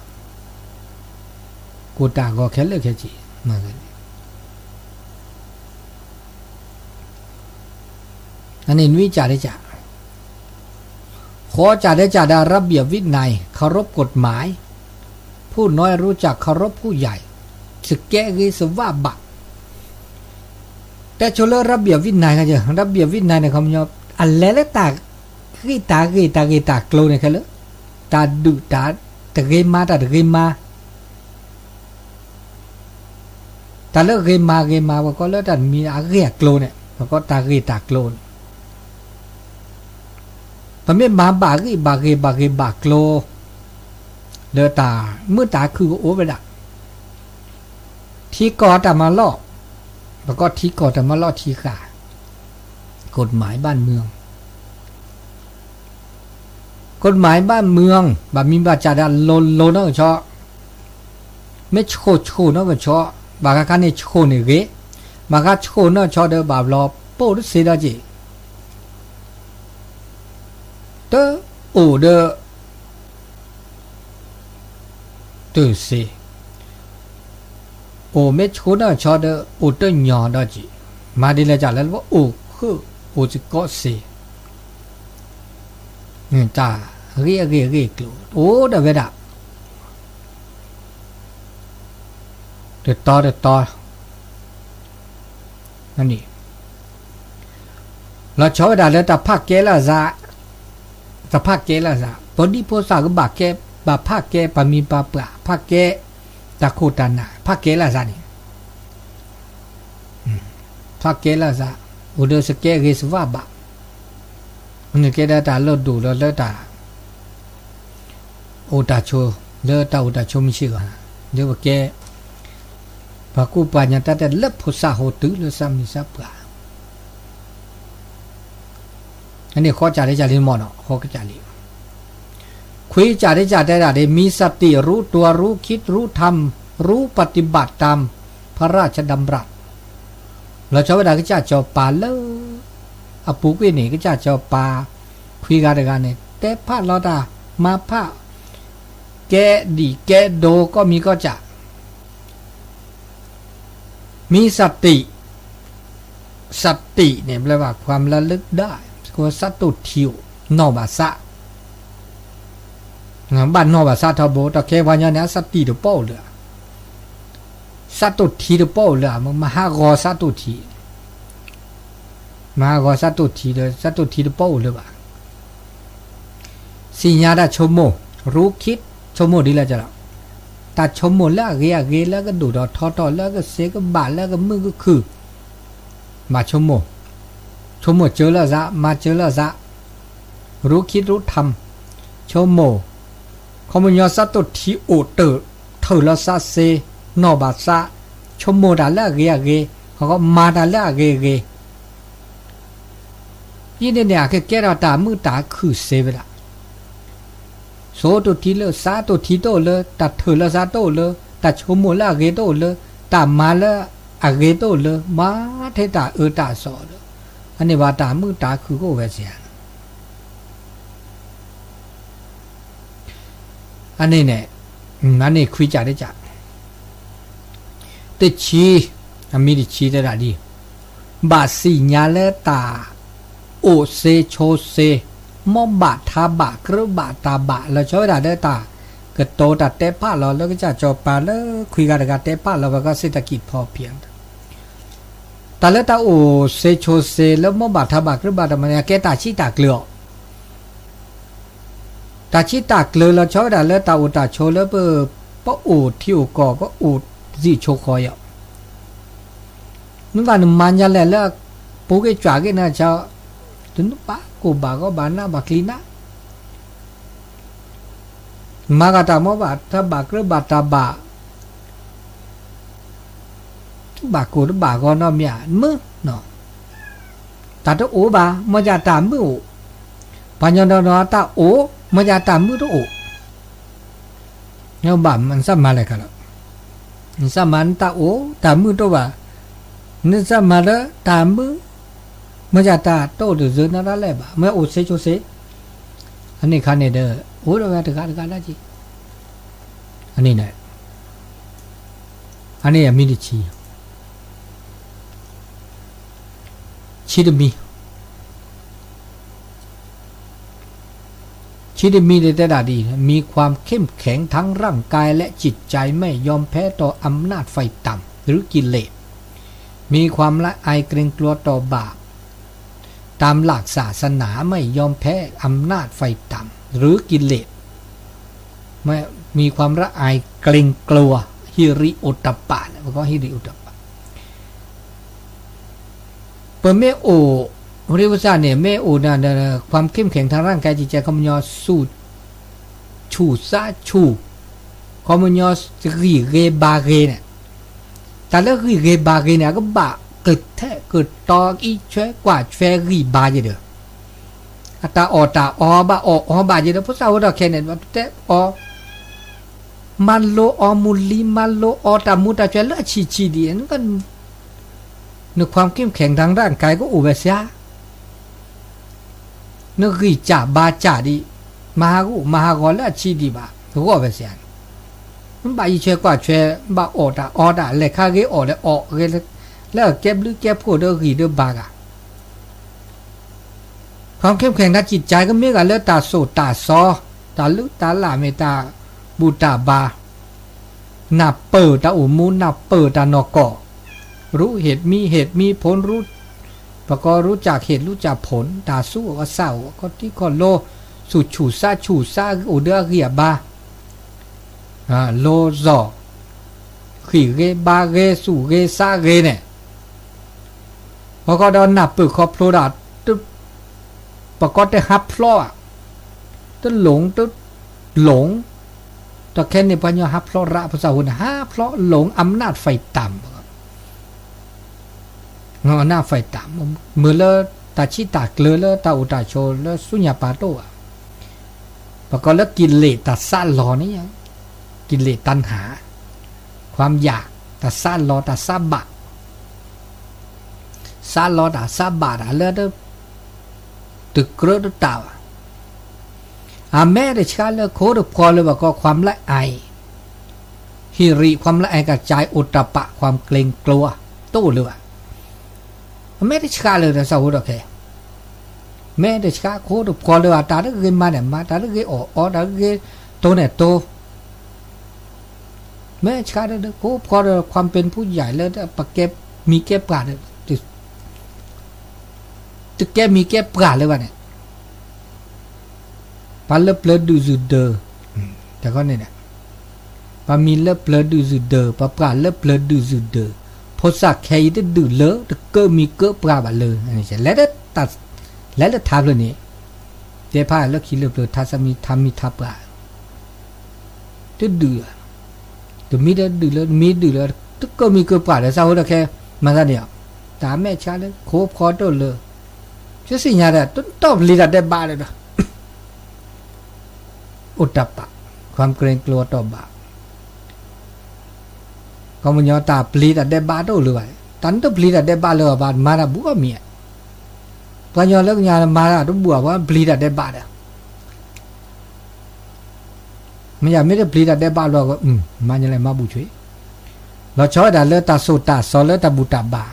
ကိၢ်တၢ်ဂီၤခဲလၢာ်ခဲဆ့ အန့ၣ်နွံကၢ်တကၢ်, ဃိးကၢ်တကၢ်ဒီး ระเบียบวินัย เคารพกฎหมาย ผู้น้อยรู้จักเคารพผู้ใหญ่ စကဲဂ့ၤစဝးဘၣ်, တဲဆိလၢ ระเบียบวินัย ระเบียบวินัย န့ၣ် ခီပညီ အလဲၤလၢတၢ် ဂ့ၢ်တၢ်ဂ့ၢ်တၢ်ဂ့ၢ်တၢ်ကျိၤန့ၣ်ခဲလၢာ်, တၢ်ဒုးတၢ်တဂ့ၤမၤတၢ်တဂ့ၤမၤ တၢ်လၢဂ့ၤမၤဂ့ၤမၤ ပကိးလၢတၢ်တမံၤအဂ့ၢ်အကျိၤန့ၣ် ပကိးတၢ်ဂ့ၢ်တၢ်ကျိၤန့ၣ်, ပမ့ၢ်မၤဘၣ်ဂ့ၢ်ဘၣ်ဂ့ၤဘၣ်ဂ့ၤဘၣ်ကျိၤ လၢတၢ်မုာ်တၢ်ခုၣ်ကအိၣ်ဝဲဒၣ်, ထံကီၢ်တၢ်မၤလီၢ်, ပကိးထံကီၢ်တၢ်မၤလီၢ်ထံဃာ်, กฎหมายบ้านเมือง กฎหมายบ้านเมือง ဘၣ်မံဘၣ်စးဒီးလိၤလိၤနီၢ်ကဆီ, မ့ၢ်ဆှိၣ်ဆှိၣ်နီၢ်ကဆီ, ဘၣ်ဃးခါန့ၣ်ဆှိၣ်န့ၣ်ဂ့ၤ, ဘၣ်ဃးဆှိၣ်နီၢ်ကဆီဒီးဘၣ်ဘျီပိၢ်တစ့ဒီးက့ၤ, တအိၣ်ဒီး တစ့, အိၣ်မ့ၢ်ဆှိၣ်နီၢ်ကဆီဒီး အိၣ်တညီဒီးက့ၤ, မၤဒ်လဲၣ်ကလဲၣ်လၢပအိၣ်ဃုာ်အိၣ်စ့ၢ်ကီးစ့ၢ်, တၢ်ဂ့ၢ်အဂ့ၢ်အဂ့ၢ်ကျိၤ အိၣ်ဒီးဝဲဒၣ် တတီတတီ န့ၣ် လီၤဆီဝဲဒၣ်လၢတၢ်ဖးကဲလၢအစး, တၢ်ဖးကဲလၢအစး ပဒံဖိသၣ်ကဘၣ်ကဲ, ဘၣ်ဖးကဲပှၤမံၤပှၤပှၢ် ဖးကဲတၢ်ခိၣ်တၢ်နၢ် ဖးကဲလၢအစးန့ၣ်, ဖးကဲလၢအစး အိၣ်ဒီးစကဲဂ့ၤစဝးဘၣ်, န့ၣ်ကဲဒၣ်တၢ်လၢဒိၣ်လီၤလၢတၢ် အိၣ်တၢ်ဆိး လၢတၢ်အိၣ်တၢ်ဆိးမုၢ်ဆ့ၣ်ဂီၢ်, လၢပကဲ ပှၤကူပှၤကညီတၢ်တဲလၢဖိသၣ်ဟိုတုၤလၢသးမံၤသးပှၢ်, အန့ၣ်ဃိးကၢ်တကၢ်လံမ့ၢ်နီၤ ဃိးကၢ်လံ, ခွံကၢ်တကၢ်တဲဒၣ်ဒ် มีสติ รู้ตัว รู้คิด รู้ทำ รู้ปฏิบัติตามพระราชดำรัส လီၤဆီဝဲဒၣ်ကစၢ်စီၤပၤလၢ အပူၤကွံာ်န့ၣ် ကစၢ်စီၤပၤ ခွံဂၤတဂၤန့ၣ် တဲဖးလီၤတၢ် မၤဖး ကဲဒံၣ်ကဲဒိ ကီၢ်မံၤကီၢ်စဲၣ် มีสติ สติ န့ၣ် แปลว่าความระลึกได้ သတိထံအိၣ် နီၢ်ဘၣ်သး ဘၣ်နီၢ်ဘၣ်သးထီဘိ တၢ်ခဲပှၤကညီန့ၣ် အစးတံၢ်တပီၣ်အိၣ်လၢၤ, စးတိၢ်ထံတပီၣ်အိၣ်လၢၤ, မဟးဂီၤစးတိၢ်ထံ, မဟးဂီၤစးတိၢ်ထံဒီး စးတိၢ်ထံတပီၣ်အိၣ်လၢၤဘၣ်. သ့ၣ်ညါတၢ်ဆိကမိၣ်, ရူခ့, ဆိကမိၣ်ဒ်လဲၣ်လီၤ, တၢ်ဆိကမိၣ်လၢအဂ့ၤအဂ့ၤ လၢကဒိၣ်ထီၣ်ထီထီၣ် လၢကစ့ကဘၣ် လၢကမုာ်ကခုၣ်, ဘၣ်ဆိကမိၣ်, ဆိကမိၣ်စၢၤလၢအသး မၤစၢၤလၢအသး, ရူခ့ရူထၢမ်, ဆိကမိၣ်, ခီပညီစးတိၢ်ထံအိၣ်တၢၢ် ထၢၣ်လီၤသးစ့, နီၢ်ဘၣ်သး, ဆိကမိၣ်တၢ်လၢအဂ့ၤအဂ့ၤ, မၤတၢ်လၢအဂ့ၤအဂ့ၤ ဒ်န့ၣ်န့ၣ် အကကဲထီၣ်တၢ်မုာ်တၢ်ခုၣ်စ့ဝဲဒၣ်, ဆိတိၢ်ထံလၢ စးတိၢ်ထံတအိၣ်လၢၤ, တၢ်ထၢၣ်လီၤသးတအိၣ်လၢၤ, တၢ်ဆိကမိၣ်လၢအဂ့ၤတအိၣ်လၢၤ, တၢ်မၤလၢအဂ့ၤတအိၣ်လၢၤ, မၤထဲတၢ်အၢတၢ်သီလၢၤ, အန့ၣ်ဘၣ်တၢ်မုာ်တၢ်ခုၣ်ကအိၣ်ဝဲစ့ဧါ. အန့ၣ်န့ၣ်, အန့ၣ်ခွံကၢ်တကၢ်, တဆံ, အမံၤတဆံတဲဒၣ်ဒ်, ဘၣ်သ့ၣ်ညါလၢတၢ်အိၣ်စ့ဆိစ့, မိၢ်ဘၣ်ထါဘၣ် ကြၢးဘၣ်တၢ်ဘၣ် လီၤဆီဝဲဒၣ်လၢတၢ်ကတိၤတၢ်တဲဖးလီၤ လၢကစၢ်စီၤပၤလၢခွံဂၤတဂၤတဲဖးလီၤ ပှၤကီၢ်စ့တၢ်ကံၣ်ဖီဖံး တၢ်လၢတၢ်အိၣ်စ့ဆိစ့လၢမိၢ်ဘၣ်ထါဘၣ် ကြၢးဘၣ်တၢ်ဘၣ်န့ၣ် အကဲတၢ်ဆံးတၢ်ကျၢၤအီၤ တၢ်ဆံးတၢ်ကျၢၤလီၤဆီဝဲဒၣ်လၢတၢ်အိၣ်တၢ်ဆိးလၢပ, ပအိၣ်ထံအိၣ်ကီၢ် ပအိၣ်သံၣ်ဆိဃီၤအီၤ, မ့ၢ်ဘၣ်နမၤညါလဲၣ်လၢ, ပူၤက့ၤကွၢ်က့ၤနၤ, တနုာ်ဘၣ်ကိၢ်ဘၣ်ဂီၤဘၣ်နးဘၣ်ကျံနး မၤဂၤတၢ်မိၢ်ဘၣ်ထါဘၣ် ကြၢးဘၣ်တၢ်ဘၣ်, တဘၣ်ကိၢ်တဘၣ်ဂီၤနီတမံၤဧါ မုာ်, တၢ်တအိၣ်ဘၣ် မ့ၢ်ယၤတၢ်မုာ်အိၣ်, ပှၤကညီနီၢ်နီၢ်တၢ်အိၣ် မ့ၢ်ယၤတၢ်မုာ်တအိၣ်, ဘၣ်နစၢ်မၤလဲၣ်ခါလီၤ, နစၢ်မၤနတၢ်အိၣ် တၢ်မုာ်တအိၣ်ဘၣ်, နစၢ်မၤလၢတၢ်မုာ်, မ့ၢ်ယၤတၢ်တအိၣ်တစၢၤနီတၢ်လဲၣ်ဘၣ် မ့ၢ်အိၣ်စ့ဆိစ့, အန့ၣ်ခါန့ၣ်ဒီး အိၣ်ဒီးဝဲတဂၤတဂၤလၢက့ၤ, အန့ၣ်န့ၣ်, အန့ၣ်အမံၤတဆံ, ဆံတမံၤ, ဆံတမံၤန့ၣ်တဲဒၣ်ဒ်, มีความเข้มแข็งทั้งร่างกายและจิตใจ ไม่ยอมแพ้ต่ออำนาจฝ่ายต่ำ หรือกิเลส มีความละอายเกรงกลัวต่อบาป ตามหลักศาสนา ไม่ยอมแพ้อำนาจฝ่ายต่ำ หรือกิเลส ไม่มีความละอายเกรงกลัว ฮิริโอตตัปปะ เนี่ย มันก็ฮิริโอตตัปปะ ပမ့ၢ်အိၣ်, ရ့ဝစၢ်န့ၣ် မ့ၢ်အိၣ်န့ၣ် ความเข้มแข็งทางร่างกายจิตใจ ခီပညီ ဆူၣ်, ဆူၣ်စးဆူၣ်, ခီပညီ ဂံၢ်ဂ့ၤဘါဂ့ၤန့ၣ်, တၢ်လၢဂံၢ်ဂ့ၤဘါဂ့ၤန့ၣ် အကဘၣ်ကထဲကတီၤ အံးဆွဲကွၢ်ဆွဲ ဂံၢ်ဘါယဲဒီး, အတၢ်အီၣ်တၢ်အီဘၣ်အီၣ်အီဘၣ်ယဲဒီး ဖိသၣ်ဝဲဒီးခဲန့ၣ် တဲအီၤ မၤလိအီၤမူလံ မၤလိအီၤတၢ်မူတၢ်ဆွဲလၢအဆံးဆံးဒံး, န ความเข้มแข็งทางร่างกาย ကအိၣ်ဝဲစ့ၢ်, နဂံၢ်စၢ်ဘါစၢ်ဒံး, မၤဟးဂူာ်မၤဟးဂီၤလၢအဆံးဒံးဘၣ် ဂီၢ်ဝဲစ့ၢ်, ဘၣ်အံးဆွဲကွၢ်ဆွဲ, ဘၣ်အီၣ်တၢ်အီတၢ် လဲၤခါဂ့ၤအီၣ်လဲၤအီၣ်ဂ့ၤ, လၢအကဲဘျုးကဲဖှိၣ်ဒီးဂံၢ်ဒီးဘါဂၤ ความเข้มแข็งทางจิตใจ ကမ့ၢ်ဂ့ၤလၢတၢ်သိၣ်တၢ်သီ, တၢ်လုၢ်တၢ်လၢ်မ့ၢ်တၢ်ဘူၣ်တၢ်ဘါ, နၢ်ပၢၢ်တၢ်အိၣ်မူ နၢ်ပၢၢ်တၢ်နီၢ်ကီၢ်, รู้เหตุมีเหตุมีผล รู้, ပကိး รู้จักเหตุรู้จักผล တၢ်သူအီၤအသးအိၣ် အခီၣ်ထံးခီၣ်လိၤ, ဆူၣ်ဆူၣ်စးဆူၣ်စး အိၣ်ဒီးအဂံၢ်အဘါ လိၤစီၣ်, ဃံၣ်ဂ့ၤဘါဂ့ၤ သူၣ်ဂ့ၤသးဂ့ၤန့ၣ်, အဃိဒီးနၢ်ပၢၢ်ခီဖျိဒီး, ပကိးတဟးဖျိဘၣ်, တလိၤတလိၤ, ဒီးခဲန့ၣ် ပှၤကညီဟးဖျိရၣ် ဖိသၣ်ဝဲန့ၣ် ဟးဖျိလိၤ อำนาจฝ่ายต่ำ อำนาจฝ่ายต่ำ မ့ၢ်လၢတၢ်ဆံးတၢ်ကျၢၤလၢတၢ်အိၣ်တၢ်ဆိးလၢဆူညါပၤတအိၣ်ဘၣ်, ပကိးလၢ กิเลส တၢ်သးလီၤန့ၣ်, กิเลส ตัณหา ความอยาก တၢ်သးလီၤတၢ်သးဘၣ်, သးလီၤတၢ်သးဘၣ်တၢ်လၢ တကြၢးတတၢ်ဘၣ်, အမဲာ်တဆှးလၢခိတဖျီလၢပကိး ความละอาย ဟံၣ်ရံၣ် ความละอาย กระจาย โอตตัปปะ ความเกรงกลัว တအိၣ်လၢၤဘၣ်, အမဲာ်တဆှးလၢၤဒီးသးဝဲဒီးခဲ မဲာ်တဆှးခိတဖျီလၢၤဘၣ် တၢ်တဂ့ၤမၤန့ၣ်မၤ တၢ်တဂ့ၤအီၣ်အီ တၢ်တဂ့ၤ တိန့ၣ်တိ, မ့ၢ်ဆှါဒီး ခိဖိဒီး ความเป็นผู้ใหญ่ လၢပကဲမံၤကဲပှၢ်ဒီး တကဲမံၤကဲပှၢ်လၢၤဘၣ်န့ၣ်, ပှၤလၢပျၢၤဒုးစုၣ်ဒၢး, တခီန့ၣ်, ပှၤမံၤလၢပျၢၤဒုးစုၣ်ဒၢး, ပှၤပှၢ်လၢပျၢၤဒုးစုၣ်ဒၢး, ဖိသၣ်ခဲအံၤတဒုးလၢ တကၢးမံၤကၢးပှၢ်ဘၣ်လၢၤ, လဲၤလၢထါဖျၢၣ်န့ၣ်, တဲဖးလၢခံလၢပျၢၤ ထါစမံ ထါမံၤထါပှၢ် တဒုး, တမံၤတဒုးလၢ မံၤဒုးလၢ တကၢးမံၤကၢးပှၢ်ဒီး စးဖိဒီးခဲ မၤသးန့ၣ်, တၢ်မဲာ်ဆှးလၢ ခိဖိတအိၣ်လၢၤ, ယသ့ၣ်ညါဒီး တတီၢ်ပျံၤတၢ်ဒဲးဘးဒီး အိၣ်တၢ်ပာ်, ความเกรงกลัว တီၢ်ဘၣ်, ကီၢ်ပညီတၢ်ပျံၤတၢ်ဒဲးဘးတအိၣ်လၢၤဘၣ်, တၢ်နတပျံၤတၢ်ဒဲးဘးလၢၤဘၣ် မၤတၢ်ဘူးအီၣ်မံၤ, ပှၤကညီလၢကညီမၤတၢ်တဘူးဘၣ် ပှၤပျံၤတၢ်ဒဲးဘးဒီး မ့ၢ်ယၤမ့ၢ်တပျံၤတၢ်ဒဲးဘးလီၤ, မၤညါလဲၣ် မၤဘူးဆွံ, လီၤဆီဝဲဒၣ်လၢတၢ်သိၣ်တၢ်သီလၢတၢ်ဘူၣ်တၢ်ဘါ,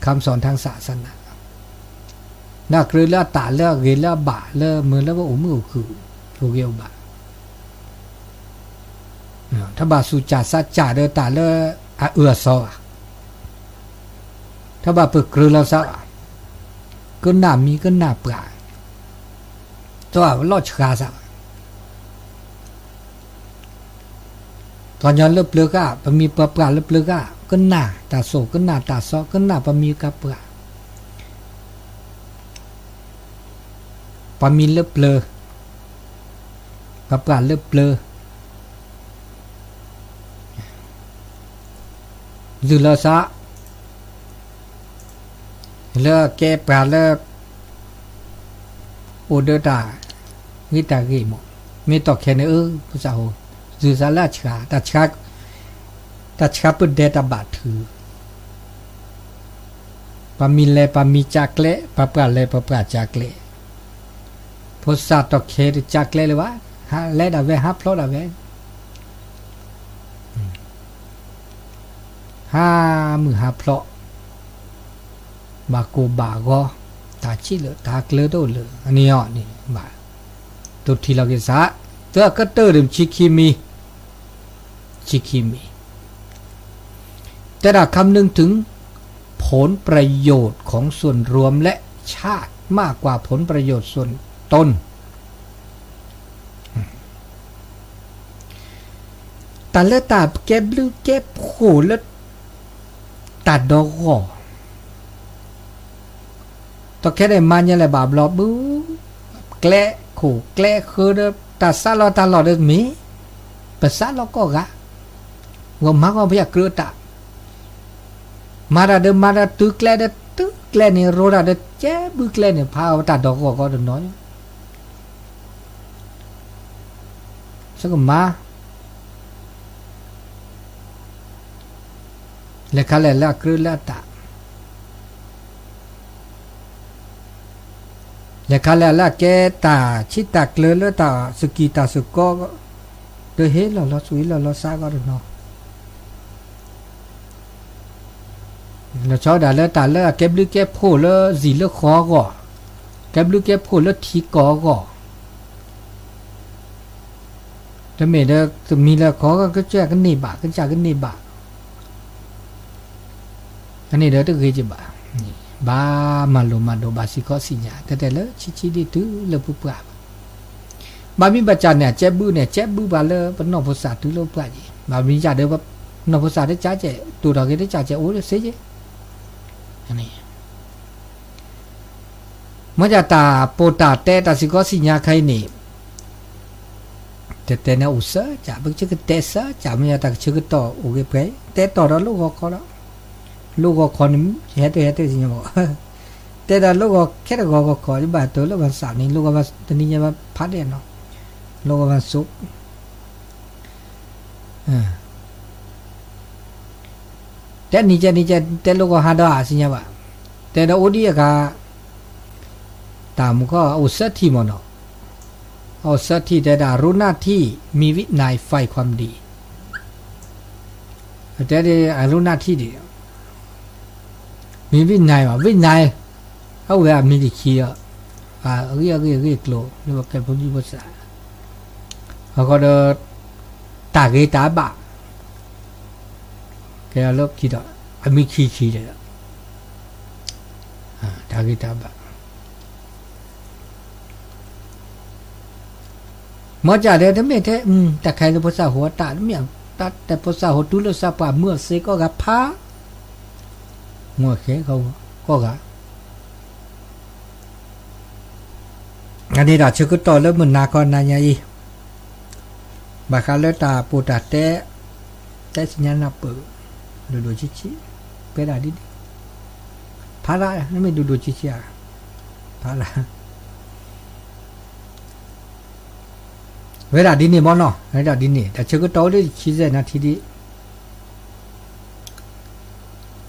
ခမ်းသွၣ်ထၢင်းစၢ်စနၢ, လၢအကြၢးလၢအတၢ်လၢအဂ့ၤလၢအဘၣ်လၢမုာ်လၢပအိၣ်မုာ်အိၣ်ခုၣ်, အိၣ်ဂ့ၤအိၣ်ဘၣ်, တဘၣ်သူၣ်စၢ်သးစၢ်ဒီးတၢ်လၢအအၢအသီဘၣ်, တဘၣ်ပကြၢးလီၤသးဘၣ်, ကနၣ်မံၤကနၣ်ပှၢ်, တဘၣ်လီၢ်ဆှါသးဘၣ် ကညီလၢပျၢၤဃာ် ပမံၤပှၤပှၢ်လၢပျၢၤဃာ် ကနၣ်တၢ်သိၣ် ကနၣ်တၢ်သီ ကနၣ်ပမံၤကပှၢ်, ပမံၤလၢပျၢၤ, ပှၤပှၢ်လၢပျၢၤ, သုးလီၤသး လၢကဲပှၤလၢ အိၣ်ဒီးတၢ်ဂ့ၤတၢ်ဂ့ၤမး, မ့ၢ်တီၢ်ခဲန့ၣ် အၢ ဖိသၣ်ဧိၤ, သုးသးလၢအဆှး, တၢ်ဆှးပဒဲတၢ်ဘၣ်ထု, ပှၤမံၤလဲၤပှၤမံၤကၢ်ကျဲ, ပှၤပှၢ်လဲၤပှၤပှၢ်ကၢ်ကျဲ, ဖိသၣ်တီၢ်ခဲတကၢ်ကျဲလၢၤဘၣ်, ဟးလဲၤဒၣ်ဝဲ ဟးဖျိးဒၣ်ဝဲ ဟးမုၢ်ဟးဖျိး, ဘၣ်ကိၢ်ဘၣ်ဂီၤ, တၢ်ဆံးလၢာ် တၢ်ကျၢၤတအိၣ်လၢၤ, အန့ၣ်အီၤန့ၣ်ဘၣ်, တိၢ်ထံၣ်လီၤက့ၤသး, သၢကတၢၢ်ဒီးဆံခံမံၤ, ဆံခံမံၤ, တဲဒၣ် คำนึงถึงผลประโยชน์ของส่วนรวมและชาติมากกว่าผลประโยชน์ส่วนตน တၢ်လၢတၢ်ကဲဘျုးကဲဖှိၣ်လၢတၢ်ဒီဂီၢ်, တီၢ်ခဲန့ၣ် မၤညါလဲၣ်ဘၣ်ဘျီဘု, ကျဲခိၣ်ကျဲဃၢဒီး တၢ်သးလီၤတၢ်လီၢ်ဒီးမ့ၢ် ပသးလီၤကိးဂၤ, ဂီၢ်မၤဂီၢ်ဖဲအကြၢးတၢ်, မၤတၢ်ဒီးမၤတၢ်တုၤကျဲဒီးတုၤကျဲန့ၣ် ရိဒၣ်ဒီးကဲဘျုးကျဲန့ၣ် ဖးအီၤတၢ်ဒီဂီၢ်ကီးတနီၤ စကမၤ လဲၤခါလဲၣ်လၢအကြၢးလၢအတၢ်, လဲၤခါလဲၣ်လၢအကဲတၢ်ဆံးတၢ်ကျၢၤလၢတၢ်သူၣ်ကံၢ်တၢ်သူၣ်ကီ, ဒီးဟ့ၣ်လီၤလီၤသူၣ်ဟ့ၣ်လီၤလီၤသးကီးတနီၤ လီၤဆီဒၣ်လၢတၢ်လၢအကဲဘျုးကဲဖှိၣ်လၢဇံၣ်လၢဃီအဂီၢ်, ကဲဘျုးကဲဖှိၣ်လၢထံကီၢ်အဂီၢ်, တမ့ၢ်ဒီးတမံၤလၢကီၢ်ကစၢ်ကန့ၢ်ဘၣ် ကစၢ်ကန့ၢ်ဘၣ်, အန့ၣ်ဒီးတဂ့ၤကဘၣ်, ဘၣ်မၤလိၤမၤဒိး ဘၣ်စံၣ်ခီစံၣ်ညါ တဲတဲလၢဆံးဆံးဒ်တုၤလၢပပှၢ်ဘၣ် ဘၣ်မ့ၢ်ဘၣ်စၢ်န့ၣ် အကဲဘုန့ၣ် ကဲဘုပှၤလၢပနီၢ်ဖိသၣ်တုၤလၢပှၢ်ယံၤ, ဘၣ်မ့ၢ်ယၤဒီး ပနီၢ်ဖိသၣ်တကးကဲး တိၢ်ထီၣ်က့ၤတကးကဲး အိၣ်လၢသ့ယဲၢ်, မ့ၢ်ယၤတၢ်ပိာ်တၢ်တဲတၢ်စံၣ်ခီစံၣ်ညါခဲအံၤန့ၣ် တဲတဲန့ၣ်အိၣ်စၢကၢ် ပကဆၢကတဲစၢကၢ် မ့ၢ်ယၤတၢ်ကဆၢကတီၢ်အိၣ်ဂ့ၤပှဲၤ တဲတီၢ်ဒီးလိၣ်ဂီၤခီလီၤ, လိၣ်ဂီၤခီန့ၣ် ယဟဲတဟဲတစံၣ်ညီၣ်ဘၣ် တဲဒၣ်လိၣ်ဂီၤခဲတဂီၤဂီၤခီ ယဘၣ်တၢ်လၢပစးန့ၣ် လိၣ်ဂီၤဘၣ်တနံၤညါဘၣ်ဖးဒဲးနီၤ, လိၣ်ဂီၤဘၣ်စိး တဲနံၤကဲနံၤကဲ တဲလိၣ်ဂီၤဟးဒီးအစံၣ်ညီၣ်ဘၣ်, တဲဒီးအိၣ်ဒံးအဂၤ တၢ်မူခီအိၣ်သၢထံၣ်မ့ၢ်နီၤ, အိၣ်သၢထံၣ်တဲဒၣ် รู้หน้าที่ มีวินัย ไฟความดี, တဲဒၣ် รู้หน้าที่ ဒ် มีวินัย ဘၣ် วินัย အဝဲအမံၤတဆံဒီး အဂ့ၢ်အဂ့ၢ်အဂ့ၢ်အကျိၤ လၢပကဲဖိဒံဖိသၣ် အဃိဒီး တၢ်ဂ့ၤတၢ်ဘၣ် ကဲလၢခံဒီး အမံၤခံဆံဒီး တၢ်ဂ့ၤတၢ်ဘၣ် မ်ကၢ်ဒဲး တမ့ၢ်ထဲ တၢ်ခဲလၢဖိသၣ်ဟိအတၢ် တမ့ၢ် တၢ်တဲဖိသၣ်ဟိတုၤလၢသးပှၢ်မုၢ်အစ့ကိးဂၤဖး မုၢ်အစ့ကိးဂၤ အန့ၣ်ဒီးဆၢကတီၢ်လၢမုၢ်နၤခီနၤညါအံၤ ဘၣ်ဃးလၢတၢ်ပူၤတၢ်တဲ တဲဆူညါနၢ်ပၢၢ် ဒိၣ်ဒိၣ်ဆံးဆံး ပှဲၤဒၣ်ဒ်န့ၣ် ဖးဒၣ် မ့မ့ၢ်ဒိၣ်ဒိၣ်ဆံးဆံးဧါ ဖးဒၣ် ဝဲဒၣ်ဒ်န့ၣ်မ့ၢ်နီၤ ဝဲဒၣ်ဒ်န့ၣ် တၢ်ဆၢကတီၢ်အိၣ်ဒ်ဆံးစဲးနၢ်ထံဒ်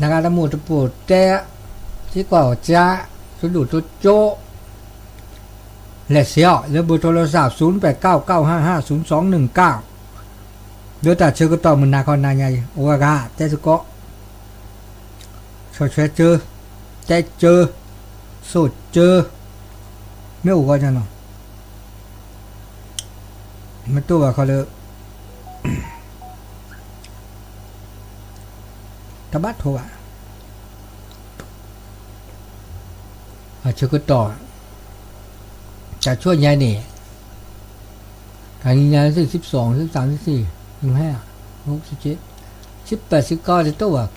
နဂၤတမုာ်တပိာ်တဲ စ့ကွၢ်အီၤကါ တဒိၣ်တကၠိ လဲၤဆဲးအီၤ လၢဘိထိလၢသၣ် သုပၢၢ်ကၠိကၠိဟါဟါ သုသွင်နုၣ်ကၠိ လၢတၢ်ဆၢကတီၢ်မုၢ်နၤခီနၤညါအံၤ အိၣ်ဝဲဂၤ တဲသကိး ဆီၣ်ထွဲကၠိ တဲကၠိ သိၣ်ကၠိ မ့ၢ်အိၣ်ဂီၢ်ညါနီၤ မ့ၢ်တိၢ်ဘၣ်ခီလၢ တဘၣ်ထိဘၣ် အဆၢကတီၢ် တၢ်ဆိညါန့ၣ် တနံၤညါ သၢဆံ သၢဆံ သၢဆံ သၢဆံ ဆံပၢၢ်ဆံကီး တတိၢ်ဘၣ်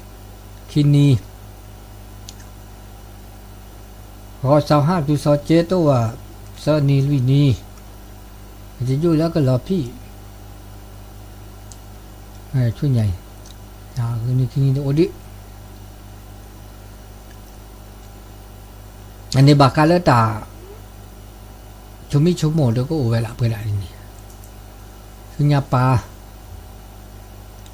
ခံနံၤ ဂီၤစှၤဟါ တုၤစှၤကဲ တိၢ်ဘၣ် သၢနံၤလွံၢ်နံၤ ကယိၣ်လၢကလီၤဖံး ဆိညါအံၤ ဂုာ်နံၤခံနံၤတအိၣ်ဒံး အန့ၣ်ဘၣ်ဃးလၢတၢ် ဆိမိၣ်ဆိကမိၣ်ဒီးကအိၣ်ဝဲလၢပှဲၤဒၣ်န့ၣ် ဆူညါပၢ်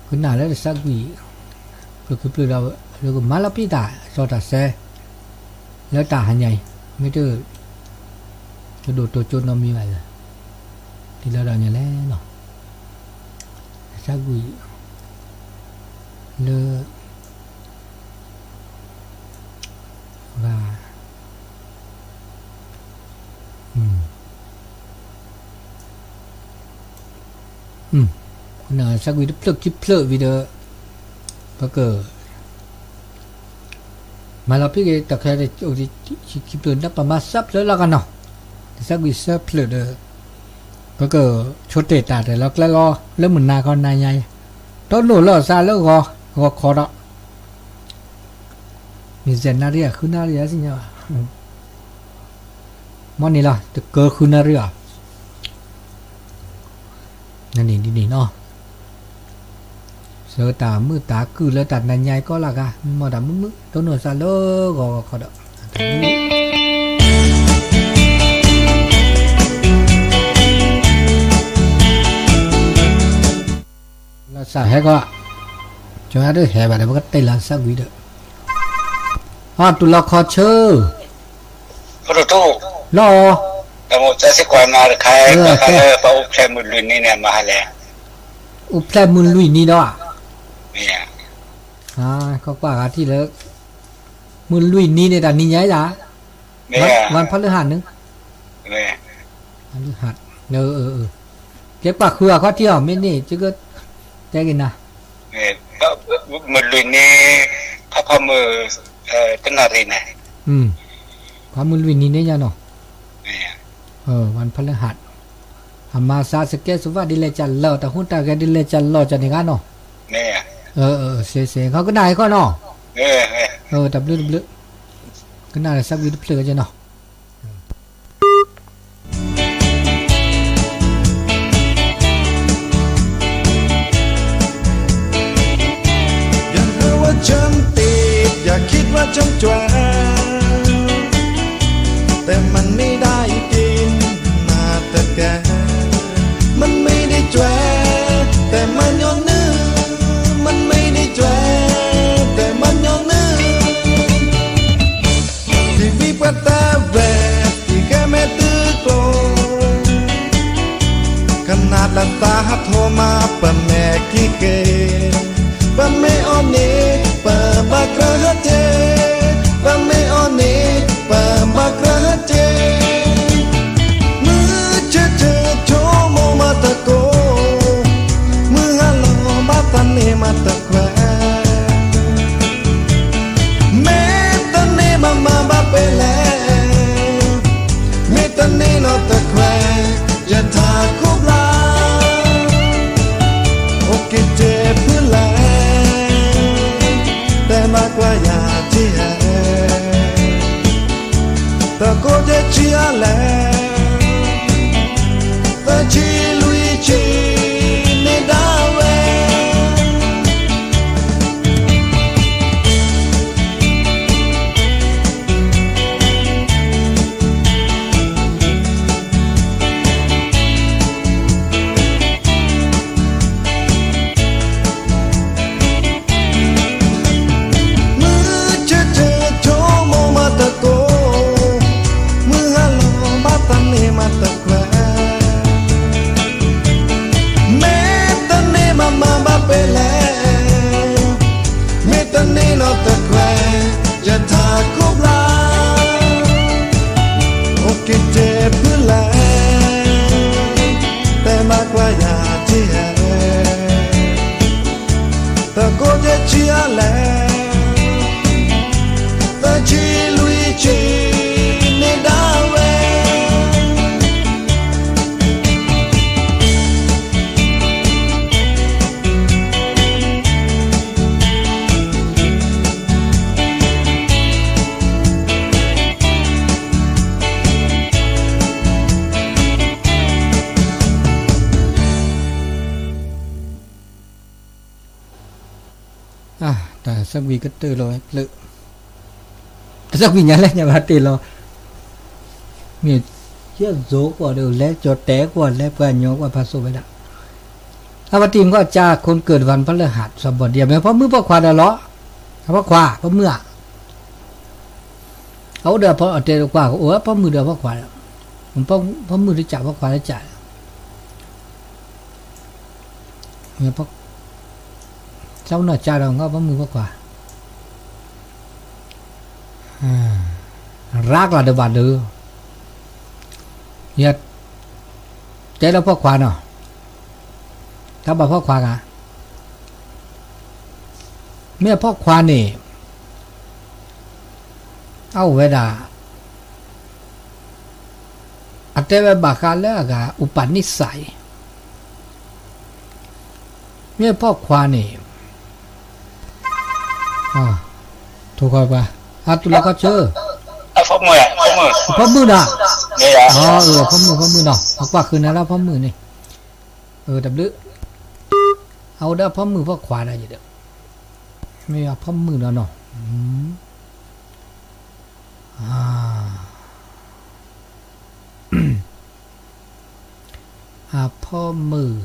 ကနၣ်လၢတၢ်သးကွံာ် ပျၢၢ်ခံပျၢၢ်ဒီး ကမၤလီၤပံာ်တၢ် စီၤတၢ်ဆဲး လၢတၢ်ဟါညါအံၤ မ့ၢ်တ တဒိၣ်တိၤကၠိနီတမံၤဘၣ်လၢ ဒ်လၢဒီးညါလဲၣ်နီၤ တၢ်သးကွံာ် လၢ ဂၤ သးကွံာ်တဖျၢၣ်ခံဖျၢၣ်ဝံၤဒီး ပက မၤလီၤပံာ်က့ၤတၢ်ခဲ ခံဖျၢၣ်န့ၣ် ပမၤသၢဖျၢၣ်လီၤဂာ်နီၤ တၢ်သးကွံာ်သၢဖျၢၣ်ဒီး ပက ဆိတ့ၢ်တၢ်တၢ်လီၤကျဲလီၤ လၢမုၢ်နၤခီနၤညါအံၤ တီနိၣ်လီၤသးလၢဂီၤဂီၤခီဒီး မ့ၢ်စဲးနၣ်ရံၣ်ဧါ ဃုနၣ်ရံၣ်ဧါ သ့ၣ်ညါဘၣ် မ်န့ၣ်လီၤ တကၢဃုနၣ်ရံၣ်ဧါ နန့ၣ်ဒ်န့ၣ်နီၤ ဆၢတၢ်မုာ်တၢ်ကုၢ်လၢတၢ်နၤညါအံၤကီးလၢဂၤ မ့ၢ်မီၢ်တၢ်မုာ်မုာ် တီနိၣ်သးလၢဂီၤဂီၤခီဒီး လီၤစၢ်ဟဲကီး ကၠီၤဒုးဟဲဘၣ်ဒီး ပကတ့ၢ်လီၤသးကွံာ်ဒီး အတူၢ်လီၤခီဆၢ လီၤ အိၣ်ဖျဲၣ်မုၢ်လွံၢ်နံၤဒီး ခီကွၢ်ဂၤထံၣ်လၢ မုၢ်လွံၢ်နံၤန့ၣ် တၢ်နံၤညါဧါ ဝၢ်ဖီလၢဟးန့ၣ် ဖီလၢဟး ကဲကွၢ်ဃုအခီၣ်ထံးအီၤ မ့ၢ်န့ၣ် ကတဲက့ၤနၤ မုၢ်လွံၢ်နံၤ ဖးဖီမုၢ် တနၣ်ရံၣ်န့ၣ် ဖးမုၢ်လွံၢ်နံၤန့ၣ်ညါနီၤ ဝၢ်ဖီလၢဟး အမၤသးစကဲစဝၣ်ဒ်လဲၣ်ကလီၤ တၢ်ဟူးတၢ်ဂဲၤဒ်လဲၣ်ကလီၤ ကန့ၣ်ဂ့ၤနီၤ စ့စ့ ခီကနၣ်ဟဲခီနီၤ တၢ်ဘျုးတဘျုး ကနၣ်လၢသးကွံာ်တဖျၢၣ်ကနီၤ อย่าหาว่าฉันติด อย่าคิดว่าฉันแจ๋ว แต่มันไม่ได้กินมาแต่แก มันไม่ได้แจ๋ว แต่มันยอมนึ่ง มันไม่ได้แจ๋ว แต่มันยอมนึ่ง ထံၣ်ဝံပှၤတၢ်ဝဲ ထံၣ်ဃဲမဲာ်တုၤကျိၤ ခနၣ်လၢသးဟးထီၣ်မး ပမဲာ်ခံက့ၤ ပမ့ၢ်အီၣ်န့ၣ် ပဘၣ်ကြၢးဟဲက့ၤ ပမ့ၢ်အီၣ်န့ၣ် ပဘၣ်ကြၢးဟဲက့ၤ မုၢ်ဆ့ၣ်ဆ့ၣ်ဆိကမိၣ်မးတကိး တခွဲး, မ့ၢ်တန့ၢ်မၤမၤဘၣ်ပ့ၤလဲၣ်, မ့ၢ်တန့ၢ်နီတခွဲး, ယထးခိၣ်ဘျါ, အိၣ်က့ၤတဲဖုလဲၣ်, တဲမၤကွၢ်ယၤတ့ၢ်ဧါ, တကိးယဲၢ်ဆံအါလဲၣ်, သၢဆံလွံၢ်ဆံန့ၣ်ဒၣ်ဝဲ. တၢ်သၢကွံာ်ကတၢၢ်လီၤဝဲဖျၢၣ်, တၢ်သၢကွံာ်ညါလဲၣ်ညါဘၣ်တ့ၢ်လီၤ, မ့ၢ်ယဲၢ်စိကွၢ်ဒီးလဲၤကၠီၤတဲာ်ကွၢ်လဲၤပှၤညီကွၢ်ဖးစိဝဲဒၣ်, အဝဲတံၤမ့ၢ်ကီၢ်ကၠါ คนเกิดวันพฤหัส သးဘီၣ်ဒံး မ့ၢ်ဖီမုၣ်ဖီခွါဒီးလီၤ, အဖီခွါ ဖီမုၣ်ဧါ, အအိၣ်ဒီးဖီတဲတကွၢ်ကအိၣ်ဖီမုၣ်ဒီးဖီခွါဒီး, ဖီမုၣ်တကးဖီခွါတကး, ကၠါနီၢ်ကၠါဒီးငါဖီမုၣ်ဖီခွါ, ရၣ်ကျါဒီးဘၣ်ဒီး, ယတဲလၢဖီခွါနီၤ, တၢ်ဘၣ်ဖီခွါဂၤ, မ့ၢ်ဖီခွါန့ၣ် အအိၣ်ဝဲဒၣ်, အတဲဝဲဘၣ်ဃးလၢအဂၤ ဥပနိស្ស័ย, မ့ၢ်ဖီခွါန့ၣ်, ထိၣ်ခီပၤ, အတူၢ်လီၤခီဆၢ, ဖီမုၣ်နီၤ, ဖီမုၣ် ဖီမုၣ်နီၤ, အကွၢ်ဃုာ်နၤလၢဖီမုၣ်န့ၣ်, တဘျုး, အအိၣ်ဒီးဖီမုၣ်ဖီခွါဒၣ်ယဲဒီး, မ့ၢ်ဖီမုၣ်ဒီးနီၤ, အဖီမုၣ်,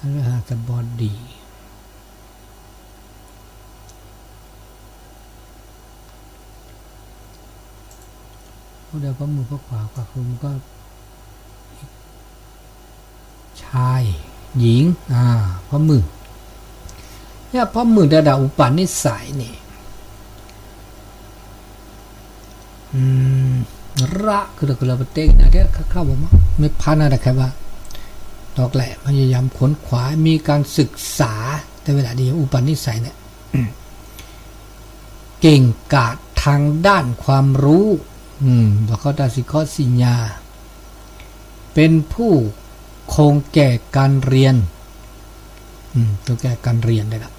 အရဟၢၣ်သဘီဒံး, အိၣ်ဒီးဖီမုၣ်ဖီခွါ ကွၢ်ဃုာ်မုၢ်ကီၢ် ชาย หญิง, ဖီမုၣ်, ယဖီမုၣ်တဲဒၣ် ဥပနိស្ស័ย န့ၣ် ရၣ်ကလၢကလၢပတဲကနၣ်ထဲခါခါဘၣ်မး မ့ၢ်ဖးနၤတခါဘၣ်, ဒီးကျဲ พยายามค้นคว้า มีการศึกษา တဲဝဲဒၣ်ဒ် ဥပနိស្ស័ย န့ၣ် เก่งกาจทางด้านความรู้ ဘၣ်ဃးတၢ်စံးခီၣ်စံးညါ เป็นผู้คงแก่การเรียน คงแก่การเรียน တဲဒၣ်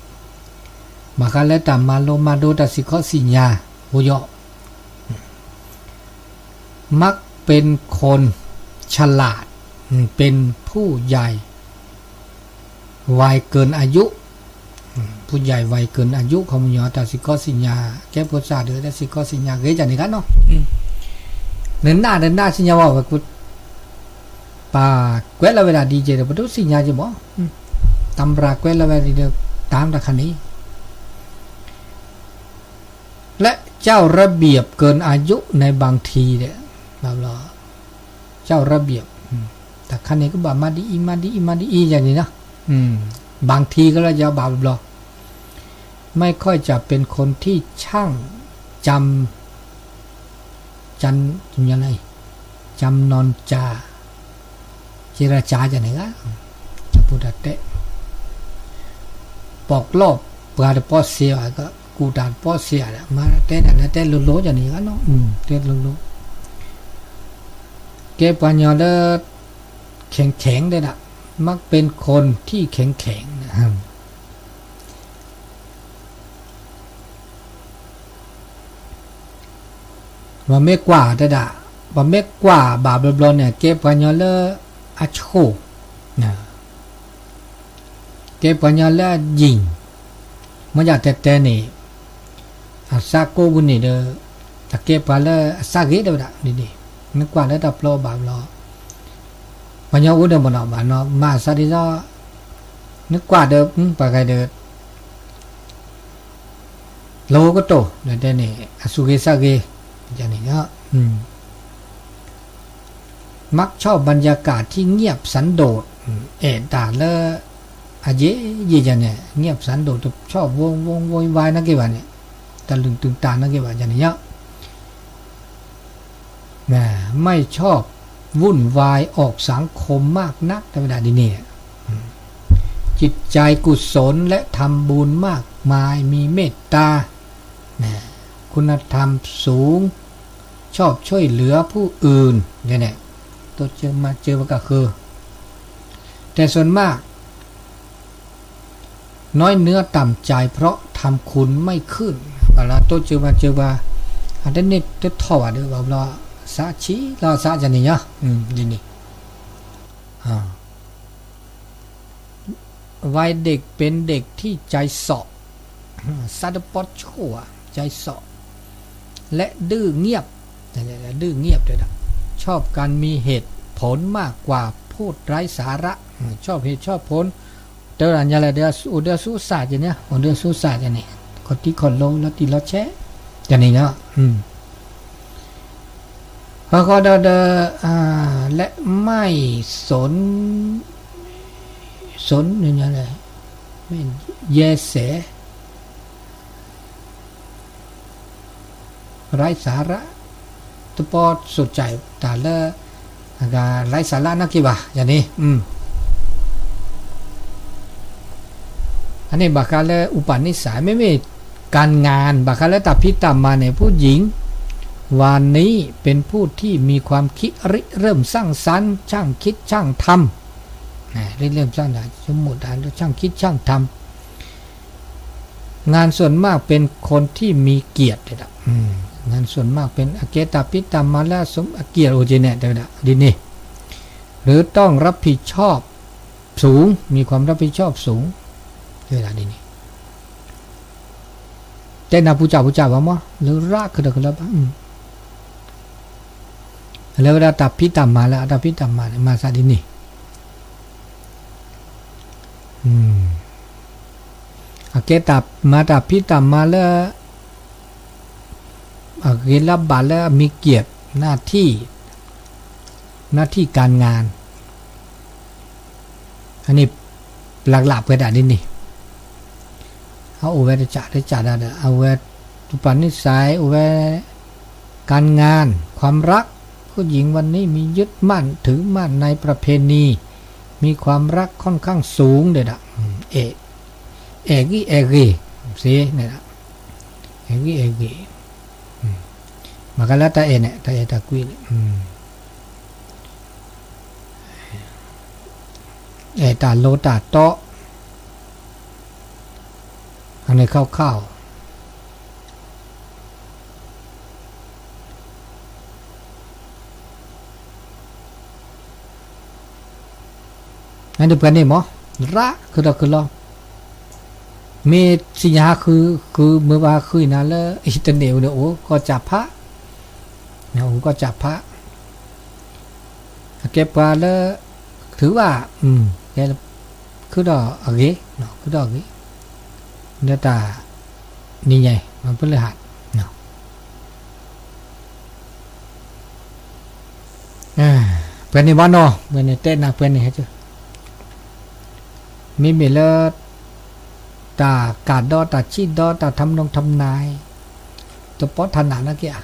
ဘၣ်ဃးလၢတၢ်မၤလိမၤဒိးတၢ်စံးခီၣ်စံးညါ အိၣ်ယီၤ มักเป็นคนฉลาด เป็นผู้ใหญ่วัยเกินอายุ ผู้ใหญ่วัยเกินอายุ ခီပညီ တၢ်စံးခီၣ်စံးညါ ကဲဖိသၣ်ဒီး တၢ်စံးခီၣ်စံးညါဂ့ၤ ယၤန့ၣ်ဂ့ၤနီၤ နနၢ်နနၢ်စံးညါဝဲ ပကွဲးလီၤဝဲဒၣ်ဒ်ယဲဒီး ပဒိးစံးညါက့ၤမး တၢ်မရၤကွဲးလီၤဝဲဒ်ဒီး တၢ်တခါန့ၣ် และเจ้าระเบียบเกินอายุในบางที ဒီး เจ้าระเบียบ တၢ်ခါန့ၣ်ကဘၣ်မၤဒ်အံၤ မၤဒ်အံၤ မၤဒ်အံၤ ယၤန့ၣ်နီၤ บางที ကလၢယၤဘၣ်ဘျီ ไม่ค่อยจะเป็นคนที่ช่างจำ จำ จำนอนจา เจรจา ယၤန့ၣ်ဂ့ၤ တၢ်ပူၤတၢ်တဲ ပီၣ်ကျီၢ်ပှၤတပီၢ်စ့ဘၣ် ကူၣ်တၢ်တပီၢ်စ့ဘၣ် မၤတဲဒၣ်လၢတဲလိၤလိၤ ယၤန့ၣ်ဂ့ၤနီၤ တဲလိၤလိၤ ကဲပှၤကညီလၢ แข็งแข็ง တဲဒၣ် มักเป็นคนที่แข็งแข็ง ပမ့ၢ်ကွၢ်တဲဒၣ် ပမ့ၢ်ကွၢ်ဘၣ်ဘျီဘျီန့ၣ် ကဲပှၤကညီလၢအဆိၣ် ကဲပှၤကညီလၢအယံၤ မ့ၢ်ယတဲတဲန့ၣ် အသးကိးပူၤန့ၣ်ဒီး အကဲပှၤလၢအသးဂ့ၤတဲဝဲဒၣ် ဒ်န့ၣ် မ့ၢ်ကွၢ်လၢတၢ်ပျီဘၣ်ဘျီ ပှၤကညီအိၣ်ဒီးမ့ၢ်နီၤ ဘၣ်နီၤ မၤအသးဒ်သိး နကွၢ်ဒီး ပှၤဂၤဒီး လၢဟိကတိၢ် တဲန့ၣ် အသူၣ်ဂ့ၤသးဂ့ၤ ယၤန့ၣ် อืม มักชอบบรรยากาศที่เงียบสันโดษ อืม အဲၣ်တၢ်လၢ အရေးကြီး ယၤန့ၣ် เงียบสันโดษ တชอบ ဝုန်းဝုန်း โวยวาย နာ်က့ၤဘၣ်န့ၣ် တၢ်လုၢ်တူၢ်တၢ်နာ်က့ၤဘၣ် ယၤန့ၣ်ညါ ไม่ชอบวุ่นวายออกสังคมมากนัก တဲဝဲဒၣ်ဒ်န့ၣ် จิตใจกุศลและทำบุญมากมาย มีเมตตา นะ คุณธรรมสูง ชอบช่วยเหลือผู้อื่น เนี่ย เนี่ย ตัวเจอมาเจอว่ากะคือ แต่ส่วนมาก น้อยเนื้อต่ำใจ เพราะทำคุณไม่ขึ้น ဘၣ်လၢ ตัวเจอมาเจอว่า อันนี้ตัวทอด หรือว่า สะชี เรา สะ จะนี่เนาะ อืม นี่ นี่ อ่า วัยเด็กเป็นเด็กที่ใจเสาะ สะ တၢ်ပီၣ်ဆိၣ် ใจเสาะ และดื้อเงียบ ดื้อเงียบ ด้วยนะ ชอบการมีเหตุผลมากกว่าพูดไร้สาระ ชอบเหตุชอบผล တဲဝဲဒၣ်ညါလဲၣ် ဒီးအိၣ်ဒီးဆူစၢ်ကန့ၣ် အိၣ်ဒီးဆူစၢ်ကန့ၣ် ခီၣ်ထံးခီၣ်လိၤ လီၤတံၢ်လီၤဆဲး ကန့ၣ်လီၤ ဟီၣ်ဃီဒီး ဒီး และไม่สน สน ညါလဲၣ် แยแส ไร้สาระ တၢ်ပီၣ်ဆိၣ်စၢ် တၢ်လၢ ไร้สาระ နာ်က့ၤဘၣ် ယၤန့ၣ် อันนี้ ဘၣ်ဃးလၢ อุปนิสัย မ့မ့ၢ် การงาน ဘၣ်ဃးလၢတၢ်ဖံးတၢ်မၤန့ၣ် ผู้หญิง วันนี้เป็นผู้ที่มีความคิดริเริ่มสร้างสรรค์ ช่างคิดช่างทำ ริเริ่มสร้างสรรค์ ช่างคิดช่างทำ งานส่วนมากเป็นคนที่มีเกียรติ งานส่วนมากเป็น အကဲတၢ်ဖံးတၢ်မၤလၢ အကံၢ်အိၣ်က့ၤန့ၣ် တဲဝဲဒၣ်ဒ်န့ၣ် หรือต้องรับผิดชอบสูง มีความรับผิดชอบสูง တဲဝဲဒၣ်ဒ်န့ၣ် တဲနၢ်ပူၤစၢ်ပူၤစၢ်ဘၣ်မး လၢရၣ်ခုၣ်ဒီးကလၢဘၣ် လၢဝဲဒၣ်တၢ်ဖံးတၢ်မၤလၢအတၢ်ဖံးတၢ်မၤန့ၣ် မၤသးဒ်န့ၣ် အကဲတၢ်မၤတၢ်ဖံးတၢ်မၤလၢ အဂ့ၤလၢဘၣ်လၢအမံၤကၢၢ် หน้าที่ หน้าที่การงาน အန့ၣ် ပျၢ်လၢ်ပှဲၤဒၣ်ဒ်န့ၣ် အအိၣ်ဝဲတကးတကးဒၣ်ဒီး အဝဲ อุปนิสัย အိၣ်ဝဲ การงาน ความรัก ผู้หญิงวันนี้มียึดมั่นถือมั่นในประเพณี มีความรักค่อนข้างสูง တဲဒၣ် အဲၣ်ဂံၢ်အဲၣ်ဂ့ၤ စ့န့ၣ်ဒၣ် အဲၣ်ဂံၢ်အဲၣ်ဂ့ၤ ဘၣ်ဃးလၢတၢ်အဲၣ်န့ၣ် တၢ်အဲၣ်တၢ်ကွံန့ၣ် အဲၣ်တၢ်လိၤတၢ်တီ အန့ၣ်ခီၣ်ခီၣ် အန့ၣ်ပှဲၤန့ၣ်မး ရၣ်ခုၣ်ဒီးခုၣ်လီၤ မ့ၢ်စံၣ်ညါဟးဃု ဃုမုၢ်ဘၣ်ဟးဃုအံၤနၤလၢ internet န့ၣ် အိၣ်ကီၢ်စၢ်ဖး အိၣ်ကီၢ်စၢ်ဖး အကဲပှၤလၢ ထုးဘၣ် ကဲ ခုၣ်ဒီးအဂ့ၤ ခုၣ်ဒီးအဂ့ၤ လၢတၢ် နံၤညါ မၤပလၢဟး ပှဲၤန့ၣ်ဘၣ်နီၤ ပှဲၤန့ၣ်တဲနၤပှဲၤန့ၣ် မ့မ့ၢ်လၢ တၢ်ကးဒီးတၢ်ဆံးဒီးတၢ် ทำนงทำนาย တပီၢ်ထးနးနာ်က့ၤဧါ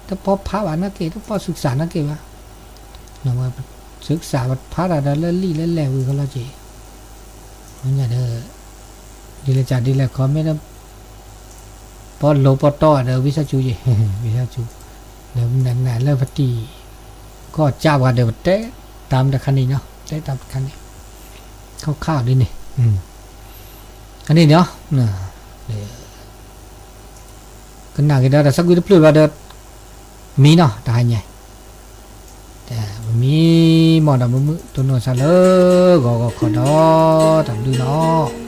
တပီၢ်ဖးဘၣ်နာ်က့ၤ တပီၢ်စူးစးနာ်က့ၤဘၣ် စူးစးဖးတၢ်ဒီးလၢလံာ်လၢလဲၢ်ဝံၤကလီၤက့ၤ ဒီး ဒ်လဲၣ်စၢ်ဒ်လဲၣ်ခီ မ့ၢ်လၢ ပီၢ်လိၤပီၢ်တီဒီး ဝံသးစူၤယံၤ ဝံသးစူၤ ဒီးနၤလၢပတံၤ ကီၢ်ကၢ်ပှၤဒီး ပတဲတၢ်မတခါန့ၣ်နီၤ တဲတၢ်မတခါန့ၣ် ခီၣ်ခါဒ်န့ၣ် အန့ၣ်နီၤ ကနၣ်က့ၤဒီးတၢ်သးကွံတဖျၢၣ်ဘၣ်ဒီး မံနီၤ တဟါညါ မံမီၢ်ဒီးမုာ်မုာ် တိၢ်နီၢ်သးလၢ ဂီၤဂီၤခီဒီး တၢ်ဘျုးနီၤ